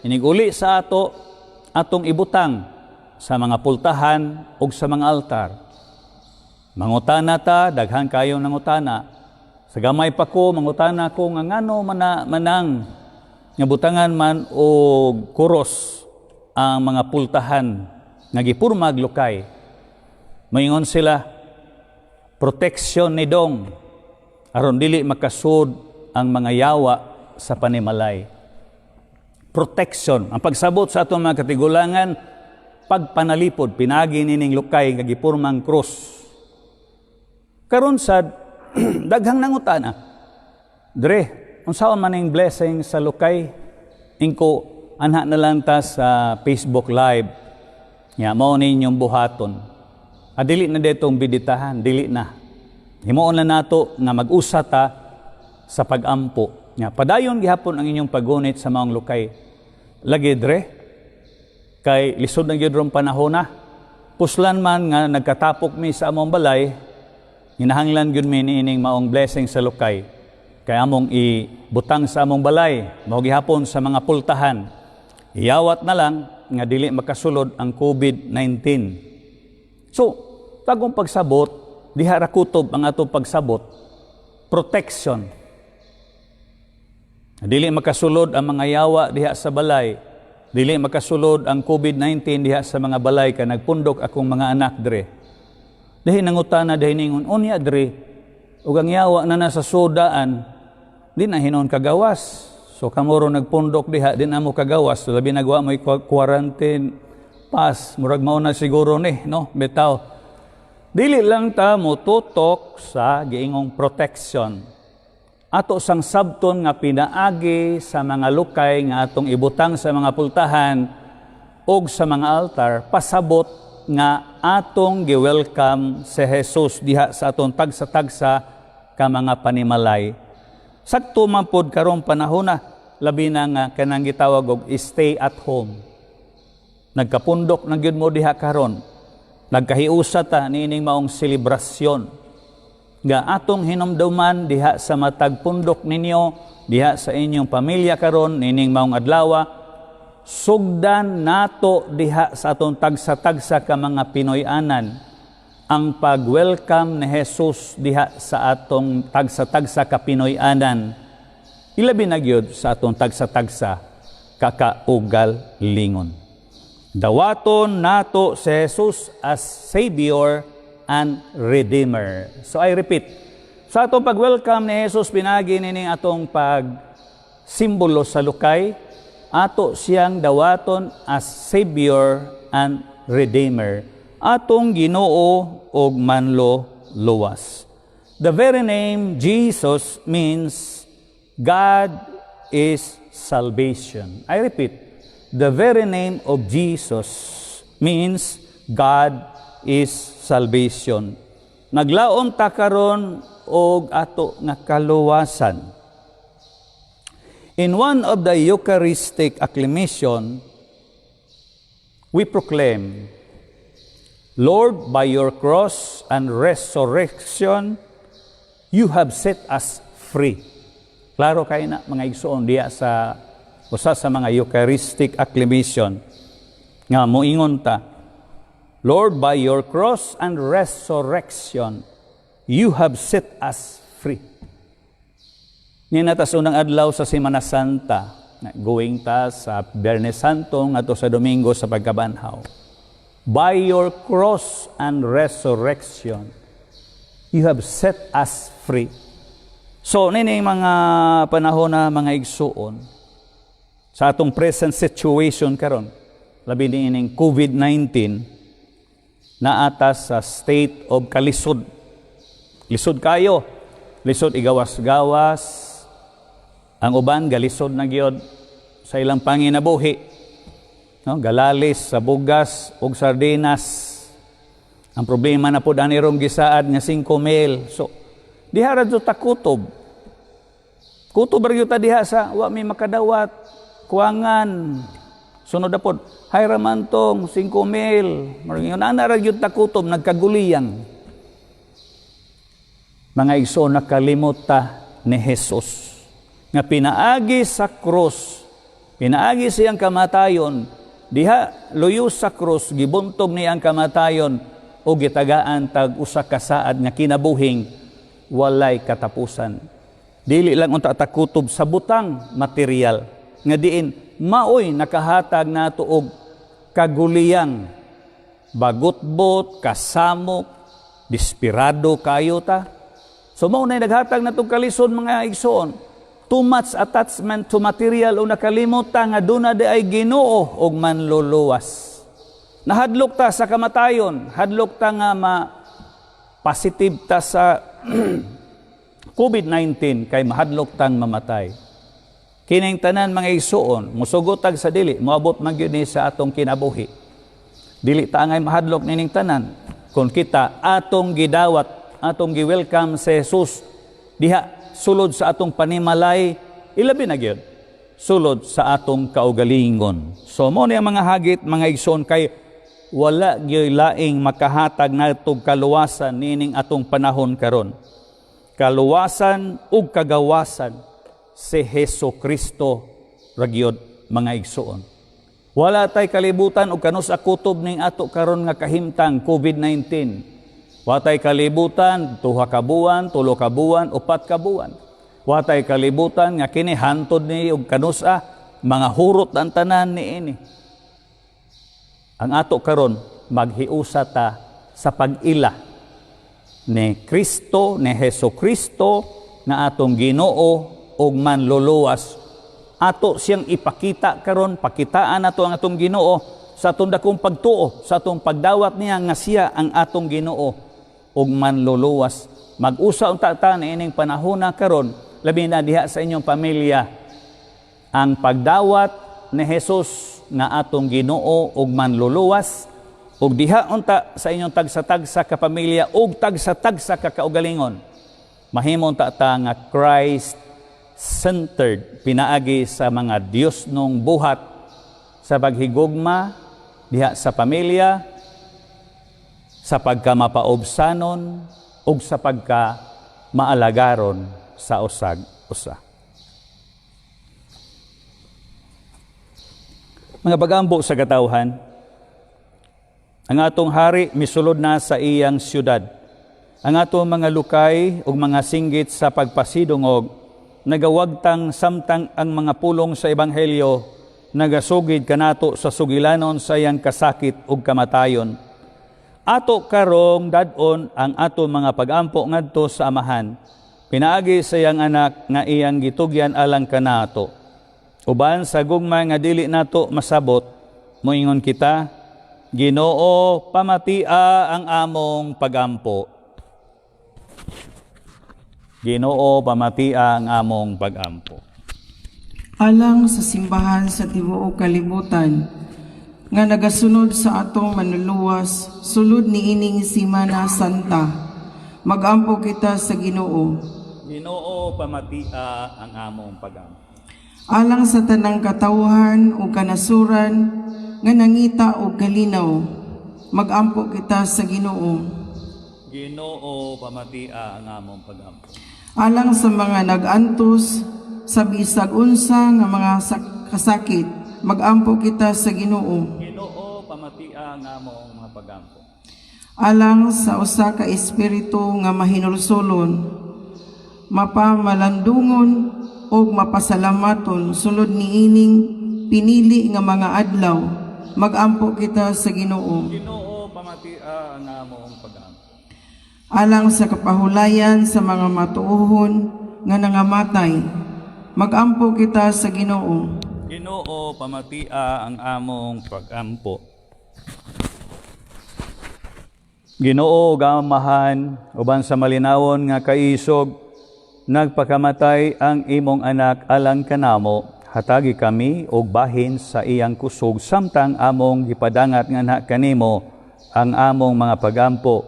iniguli sa ato, atong ibutang sa mga pultahan ug sa mga altar. Mangutana ta, daghan kayo nangutana. Sa gamay pa ko, mangutana ko nga ngano mana manang nga butangan man og kuros ang mga pultahan nga gipurmag lukay. Moingon sila, protection ni dong aron dili makasud ang mga yawa sa panimalay. Protection. Ang pagsabot sa atong mga katigulangan, pagpanalipod, pinagi nining lukay nga gipurmang krus. Karon sad, daghang nangutana. Dre, unsaon man ning blessing sa lukay? Ingko, anha na lang ta sa Facebook Live. Nya mao ninyong buhaton. Ah, dili na ditong biditahan, dili na. Himuon na nato nga mag-usa ta sa pagampo. Nya padayon gihapon ang inyong paggunit sa maong lukay. Lagi dre, kay lisod na gyud rong panahon na. Puslan man nga nagkatapok mi sa among balay, hinahanglan gyud mi niining maong blessing sa lukay. Kay among ibutang sa among balay, mao gihapon sa mga pultahan. Iyawat na lang nga dili makasulod ang COVID-19. So, tagong pagsabot, diha ra kutob ang atong pagsabot, protection. Dili makasulod ang mga yawa diha sa balay. Dili makasulod ang COVID-19 diha sa mga balay ka nagpundok akong mga anak dre. Dihi nangutana, dihi ningon, unya dre, ug ang yawa na nasa sudaan, di na hinon kagawas. So kamuro nagpundok diha, di na mo kagawas. So, labi nagwa mo quarantine pass, murag mao na siguro ni, no? Bitaw. Dili lang ta mo tutok sa giingong protection. Ato sang sabton nga pinaagi sa mga lukay nga atong ibutang sa mga pultahan og sa mga altar, pasabot nga atong gi-welcome si Jesus diha sa atong tagsa-tagsa ka mga panimalay. Sakto man pod karong panahon na, labi na nga kanang gitawag og stay at home. Nagkapundok na gyud mo diha karon. Nagkahiusa ta niining maong selebrasyon nga atong hinumduman diha sa matag pundok ninyo, diha sa inyong pamilya karon niining maong adlaw, sugdan nato diha sa atong tagsa-tagsa ka mga Pinoy-anan ang pag-welcome ni Jesus diha sa atong tagsa-tagsa ka Pinoy-anan, ilabi na gyud sa atong tagsa-tagsa kakaugal lingon. Dawaton nato si Jesus as Savior and Redeemer. So I repeat, sa atong pag-welcome ni Jesus pinagi nining atong pag simbolo sa lukay, ato siyang dawaton as Savior and Redeemer. Atong Ginoo og manlo luwas. The very name Jesus means God is salvation. I repeat, the very name of Jesus means God is salvation. Naglaom ta karon og ato nga kaluwasan. In one of the Eucharistic acclamation, we proclaim, "Lord, by your cross and resurrection, you have set us free." Klaro kay na, mga igsoon, diya sa usa sa mga Eucharistic acclamation nga moingon ta, "Lord, by your cross and resurrection, you have set us free." Ni natas unang adlaw sa Semana Santa, going ta sa Biyernes Santo ngadto sa Domingo sa pagkabanhaw. By your cross and resurrection, you have set us free. So, nini mga panahon na, mga igsuon, sa atong present situation karon, labi ni ining COVID-19, Naa ta sa state of kalisod. Lisod kayo. Lisod igawas-gawas. Ang uban galisod na gyud sa ilang panginabuhi. No, galalis sa bugas ug sardinas. Ang problema na pod ani rong gisaad nga 5 mil. So diha ra jud ta kutob. Kutob ra gyud ta diha sa wa mi makadawat, kuwangan. Sunod na pod, hay ra man tong 5 mil. Murag ana ra gyud ta kutob, nagkaguliyang. Mga igsoon, nakalimot ta ni Jesus nga pinaagi sa krus, pinaagi siyang kamatayon, diha luyo sa krus, gibuntog niya ang kamatayon o gitagaan tag usa ka saad nga kinabuhing walay katapusan. Dili lang unta ta kutob sa butang material nga diin maoy nakahatag nato og kaguliyang, bagutbot, kasamok, desperado kayo ta. So mao na naghatag natong kalisod, mga igsoon. Too much attachment to material o nakalimot ta nga duna diay Ginoo og manluluwas. Nahadlok ta sa kamatayon, hadlok ta nga ma positive ta sa COVID-19 kay mahadlok tang mamatay. Kining tanan, mga igsuon, musugot tag sa dili, moabot man gyud ni sa atong kinabuhi. Dili ta angay mahadlok nining tanan kung kita atong gidawat, atong gi-welcome sa Jesus diha sulod sa atong panimalay, ilabi na gyud sulod sa atong kaugalingon. So mo ni ang mga hagit, mga igsoon, kay wala gyud laing makahatag natog kaluwasan nining atong panahon karon. Kaluwasan ug kagawasan, si Heso Kristo ra gyud, mga igsoon. Wala tay kalibutan og kanus-a kutob ning ato karon nga kahimtang COVID-19. Wa tay kalibutan 2 ka buwan, 3 ka buwan, 4 ka buwan. Wa tay kalibutan nga kini hantod ni og kanus-a mga hurot ang tanan niini. Ang ato karon, maghiusa ta sa pag-ila ni Kristo, ni Heso Kristo nga atong Ginoo ug manluluwas. Ato siyang ipakita karon, pakitaan nato ang atong Ginoo sa atong dakong pagtuo, sa atong pagdawat niya nga siya ang atong Ginoo ug manluluwas. Mag-usa unta ta niining panahona karon, labi na diha sa inyong pamilya, ang pagdawat ni Jesus nga atong Ginoo ug manluluwas, ug diha unta sa inyong tagsa-tagsa ka pamilya ug tagsa-tagsa ka kaugalingon, mahimo unta ta nga Christ centered pinaagi sa mga Dios nung buhat sa paghigugma diha sa pamilya, sa pagkamapaobsanon ug sa pagka maalagaron sa usag usa. Mga pagampo sa katawhan, ang atong hari misulod na sa iyang syudad. Ang atong mga lukay ug mga singgit sa pagpasidungog nagawagtang samtang ang mga pulong sa ebanghelyo nagasugid kanato sa sugilanon sa iyang kasakit ug kamatayon. Ato karong dad-on ang ato mga pagampo ngadto sa Amahan pinaagi sa iyang Anak nga iyang gitugyan alang kanato. Uban sa gugma nga dili nato masabot, moingon kita: Ginoo, pamatia ang among pagampo. Ginoo, pamatia ang among pagampo. Alang sa simbahan sa tibuok kalibutan nga nagasunod sa atong Manluluwas sulod niining Simana Santa, magampo kita sa Ginoo. Ginoo, pamatia ang among pagampo. Alang sa tanang katawhan ug kanasuran nga nangita og kalinaw, magampo kita sa Ginoo. Ginoo, pamatia ang among pagampo. Alang sa mga nag-antos sa bisag unsa nga mga kasakit, magampo kita sa Ginoo. Ginoo, pamatia ang among mga pagampo. Alang sa usa ka espiritu nga mahinulsolon, mapamalandungon ug mapasalamaton sulod niining pinili nga mga adlaw, magampo kita sa Ginoo. Ginoo, pamatia ang among pagampo. Alang sa kapahulayan sa mga matuohon nga nangamatay, magampo kita sa Ginoo. Ginoo, pamatia ang among pagampo. Ginoo ug Amahan, uban sa malinawon nga kaisog, nagpakamatay ang imong anak alang kanamo, hatagi kami og bahin sa iyang kusog samtang among gipadangat nganha kanimo ang among mga pagampo.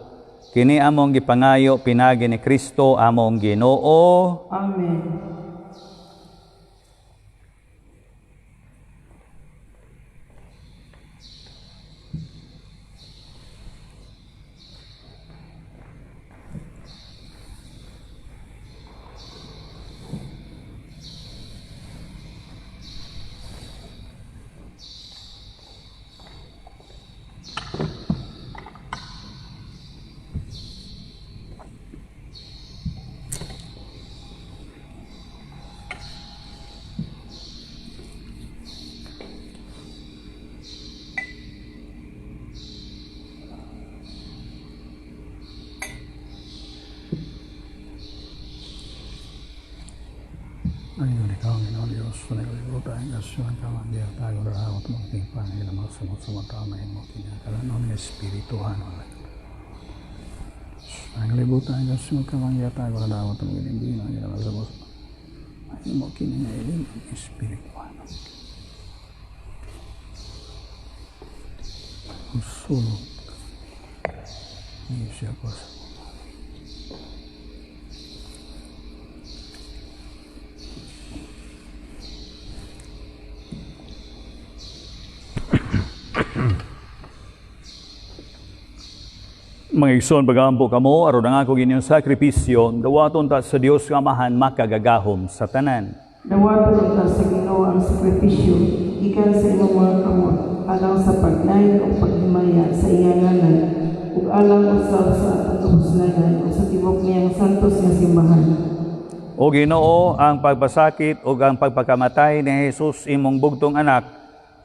Kini among gipangayo pinaagi ni Kristo among Ginoo. Amen. Ayun, ikaw ang Ginoong Diyos, sa nagalibutan, kasyon ka man diya tayo rawat mo ating Panginoon, mga sumot-sumot mo kinakalanon ng Espirituhan. Sa nagalibutan, kasyon ka man diya tayo rawat mo ating Panginoon, mga sumot mo kinakalanon ng Espirituhan. Usulog. Siya ko sa Mga igsoon, pagampo kamo, aron ang ako inyong sakripisyo, dawaton ta sa Dios nga Amahan makagagahom sa tanan. Dawaton unta sa Ginoo ang sakripisyo gikan sa imong mga kamot alang sa pagnaig ug paghimaya sa iyang ngalan ug alang usab sa atong kabuslanan ug sa tibuok niyang santos nga simbahan. O Ginoo, ang pagpasakit ug ang pagpakamatay ni Jesus imong bugtong anak,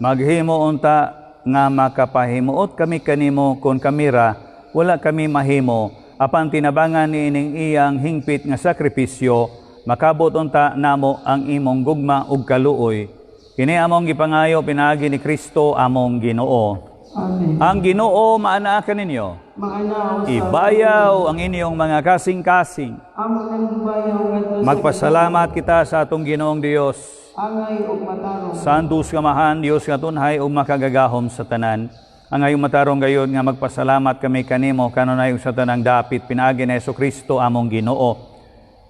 maghimo unta nga makapahimuot kami kanimo kon kamira, wala kami mahimo, apan tinabangan niining iyang hingpit nga sakripisyo, makabot unta namo ang imong gugma ug kaluoy. Kini among gipangayo pinaagi ni Kristo among Ginoo. Amen. Ang Ginoo maanaa kaninyo. Maana usab Ibayaw ang inyong mga kasing-kasing. Amo nang gibayaw ngadto sa Magpasalamat kita sa atong Ginoong Dios. Ginoo, angay ug matarong. Santos nga Amahan, Dios nga tunhay ug makagagahom sa tanan. Ang ngayong matarong gayon nga magpasalamat kami kanimo kanunay ug sa tanang dapit pinaagi ni Kristo among Ginoo.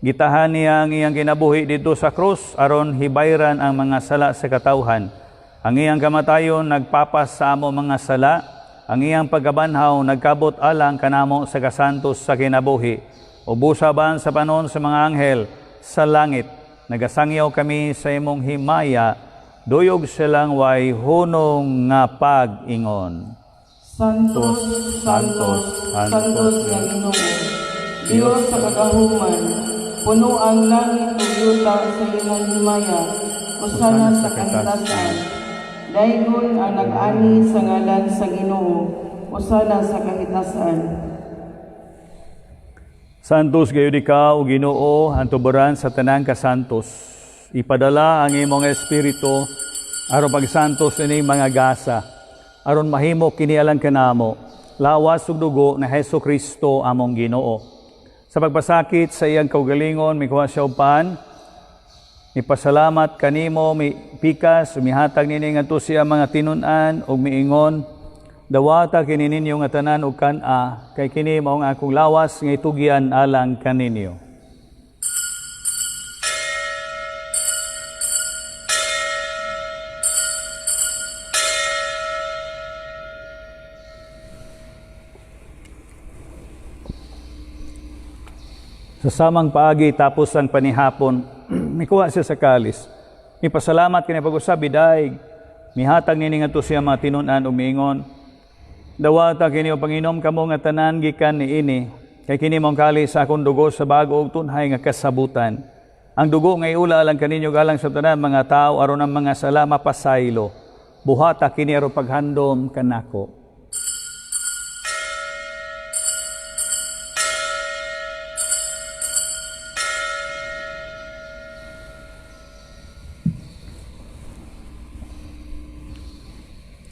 Gitahan niya ang iyang kinabuhi didto sa krus aron hibayran ang mga sala sa katawhan. Ang iyang kamatayon nagpapas sa amo mga sala, ang iyang pagkabanhaw nagkabot alang kanamo sa kasantos sa kinabuhi. Ubusa ban sa panon sa mga anghel sa langit, nagasangyaw kami sa imong himaya, duyog silang way hunong nga pag-ingon. Santos, Santos, Santos nga Ginoo. Dios sa kagahuman, puno ang langit ug yuta sa imong himaya, usana sa kahitasan. Daygon ang nag-ani sa ngalan sa Ginoo, usana sa kahitasan. Santos gayud ikaw, Ginoo, ang tuburan sa tanang kasantos. Ipadala ang imong espiritu aron pagsantos ini mga gasa, aron mahimo kini alang kanamo, lawas ug dugo ni Hesus Kristo among Ginoo. Sa pagpasakit sa iyang kaugalingon, mikuha siya og pan, mipasalamat kanimo, mi pikas, mihatag nini ngadto siya mga tinun-an ug miingon, dawata kini ninyo nga tanan og kan-a, kay kini mao ang akong lawas nga itugyan alang kaninyo. Sa samang paagi tapos ang panihapon, mikuha siya sa kalis. Mipasalamat kini pag-usab bidaig. Mihatag nini ngadto siya mga tinun-an ug miingon, dawata kini o panginom kamo nga tanan gikan niini, kay kini mong kalis sa akong dugo sa bago ug tunhay nga kasabutan. Ang dugo nga iula alang kaninyo galang sa tanan mga tao aron ang mga sala mapasaylo. Buhata kini aron paghandom kanako.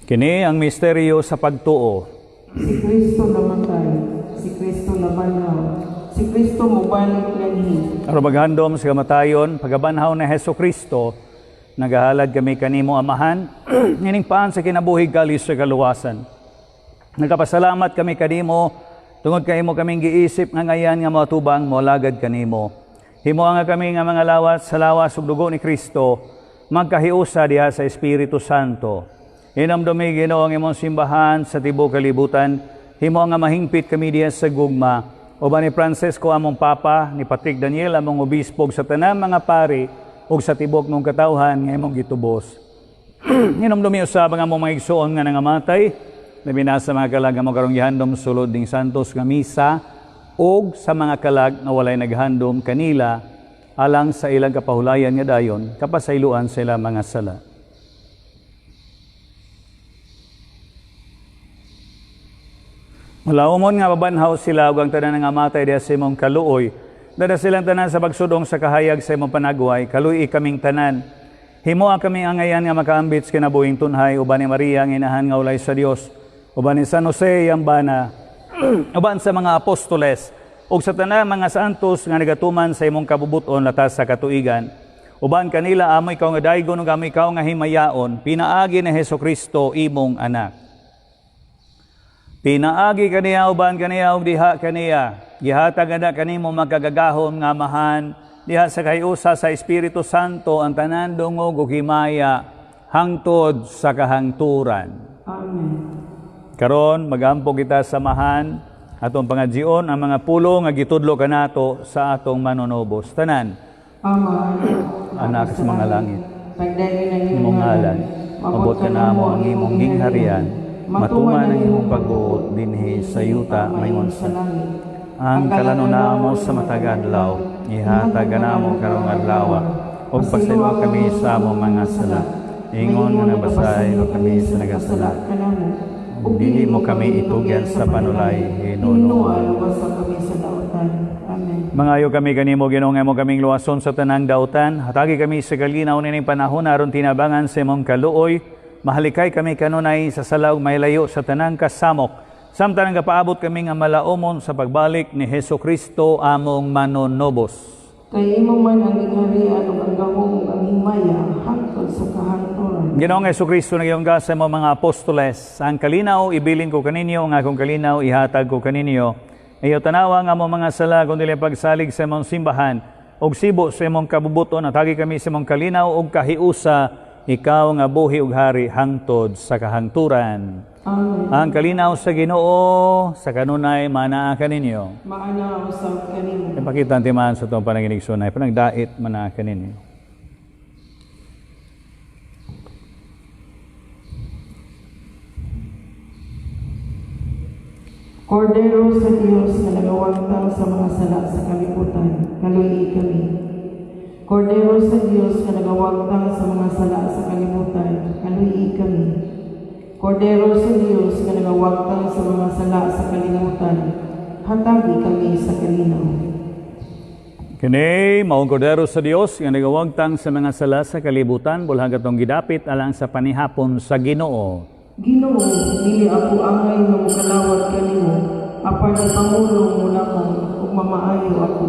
Kini ang misteryo sa pagtuo. Si Kristo namatay, Kristo nabanhaw. Si Kristo mobalik nganhi. Aron maghandom sa kamatayon, pagkabanhaw ni Heso Kristo, nagahalad kami kanimo, Amahan, nining paan sa kinabuhi kalis sa kaluwasan. Nagapasalamat kami kanimo tungod kay imo kaming giisip nga ngayan nga moatubang moalagad kanimo. Himoa nga kami nga mga lawas sa lawas ug dugo ni Kristo magkahiusa diha sa Espiritu Santo. Hinumdumi, Ginoo, ang imong simbahan sa tibuok kalibutan. Himoa nga mahingpit kami diha sa gugma. Uban ni Francisco among Papa, ni Patrick Daniel among obispo, ug sa tanang mga pari ug sa tibuok mong katawhan nga imong gitubos. Hinumdumi usab ang among mga igsoon nga nangamatay, labi na sa mga kalag nga mao karong gihandom sulod ning santos nga misa ug sa mga kalag nga walay naghandom kanila, alang sa ilang kapahulayan nga dayon kapasayloan sa ilang mga sala. Malaumon nga mabanhaw sila ug ang tanan nga matay diha sa imong kaluoy. Dada silang tanan sa pagsudong sa kahayag sa imong panagway, kaluy kaming tanan. Himoa kami angayan nga makaambit sa kinabuhing tunhay uban ni Maria ang inahan nga ulay sa Dios, uban ni San Jose iyang bana, uban sa mga apostoles ug sa tanang mga santos nga nagatuman sa imong kabubuton latas sa katuigan. Uban kanila amo ikaw nga daygon ug amo ikaw nga himayaon, pinaagi ni Hesus Kristo imong anak. Pinaagi kaniya, uban kaniya ug diha kaniya, gihatag ana kanimo makagagahom nga Amahan diha sa kahiusa sa Espiritu Santo ang tanan dungog ug himaya hangtod sa kahangturan. Amen. Karon magampo kita sa Amahan, atong pangadjion ang mga pulong nga gitudlo kanato sa atong manunubos. Tanan. Ama, Anak sa mga langit, Pagdayon ang imong ngalan, mabot kanamo ang imong gingharian, matuman ang imong pagbuot dinhi sa yuta maingon sa langit. Ang kalanon namo sa matag adlaw, ihatag namo karong adlaw, ug pasayloa kami sa among mga sala, ingon nga nagpasaylo kami sa nagasala. Kanamo. Ug dili mo kami itugyan sa panulay, hinunoan Hinunoan kami sa dautan. Amen. Mangayo kami kanimo, Ginoo, nga imo kaming luwason sa tanang dautan. Hatagi kami sa kalinaw nining panahon aron tinabangan sa imong kaluoy. Mahalikay kami kanunay sa sala ug mahilayo sa tanang kasamok. Samtang nagapaabot kami nga malaumon sa pagbalik ni Heso Kristo among manunubos. Kay imo man ang gingharian ug ang gahom ug ang himaya hangtod sa kahangturan. Ginoong Heso Kristo, nagyong sa imong mga apostoles, "Ang kalinaw ibilin ko kaninyo, ang akong kalinaw ihatag ko kaninyo. Ayaw tanawa ang among mga sala, kundi ang pagsalig sa imong simbahan, ug sibo sa imong kabubuton, hatagi kami sa imong kalinaw ug kahiusa, ikaw nga buhi ug hari hangtod sa kahangturan." Amen. Ang kalinaw sa Ginoo sa kanunay manaa kaninyo. Maana usab kanimo. Ipakita ang timaan sa itong pananginig sunay, panagdait manaa kaninyo. Kordero sa Dios nga nagawagtang sa mga sala sa kalibutan, kaluyi kami. Kordero sa Dios nga nagawagtang sa mga sala sa kalibutan, kaluyi kami. Kordero sa Dios nga nagawagtang sa mga sala sa kalibutan, hatagi kami sa kalinaw. Kini maong kordero sa Dios nga nagawagtang sa mga sala sa kalibutan, bulhag atong gidapit alang sa panihapon sa Ginoo. Ginoo, dili ako angay nga mokalawat kanimo, apan ipangulong mo lamang ug mamaayo ako.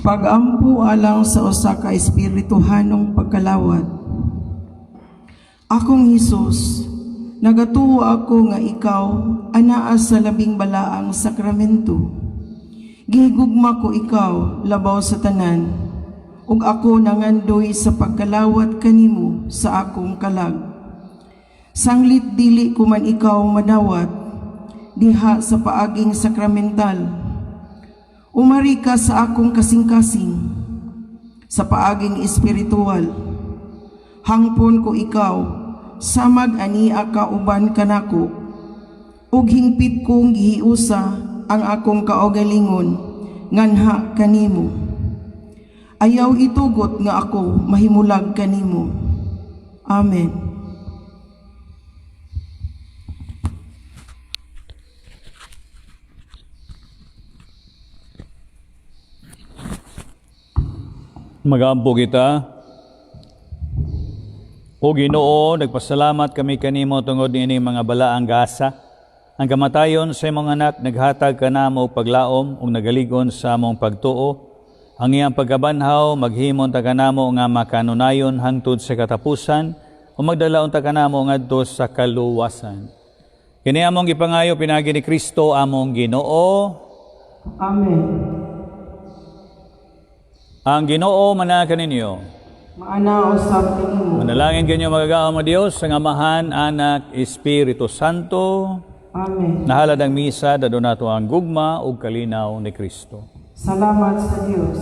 Pagampo alang sa usa ka espirituhanong pagkalawat. Akong Hesus, nagatuo ako nga ikaw anaa sa labing balaang sakramento. Gihigugma ko ikaw labaw sa tanan, ug ako nangandoy sa pagkalawat kanimo sa akong kalag. Sanglit dili ko man ikaw madawat diha sa paaging sakramental. Umari ka sa akong kasing-kasing, sa paaging espiritual. Hangpon ko ikaw, samag ania ka uban kanako, ug hingpit kong gihiusa ang akong kaugalingon, nganha kanimo. Ayaw itugot nga ako mahimulag kanimo. Amen. Magampo kita. O Ginoo, nagpasalamat kami kanimo tungod niini mga balaang gasa. Ang kamatayon sa imong anak naghatag kanamo og paglaom ug nagaligon sa among pagtuo. Ang iyang pagkabanhaw maghimon ta kanamo nga makanunayon hangtod sa katapusan ug magdala unta kanamo ngadto sa kaluwasan. Kini among gipangayo pinaagi ni Kristo among Ginoo. Amen. Ang Ginoo manaa kaninyo. Maana usab kanimo. Manalangin kanyo magagawa mo Dios sa Amahan, Anak, Espiritu Santo. Amen. Nahalad ang misa, dadon nato ang gugma ug kalinaw ni Kristo. Salamat sa Dios.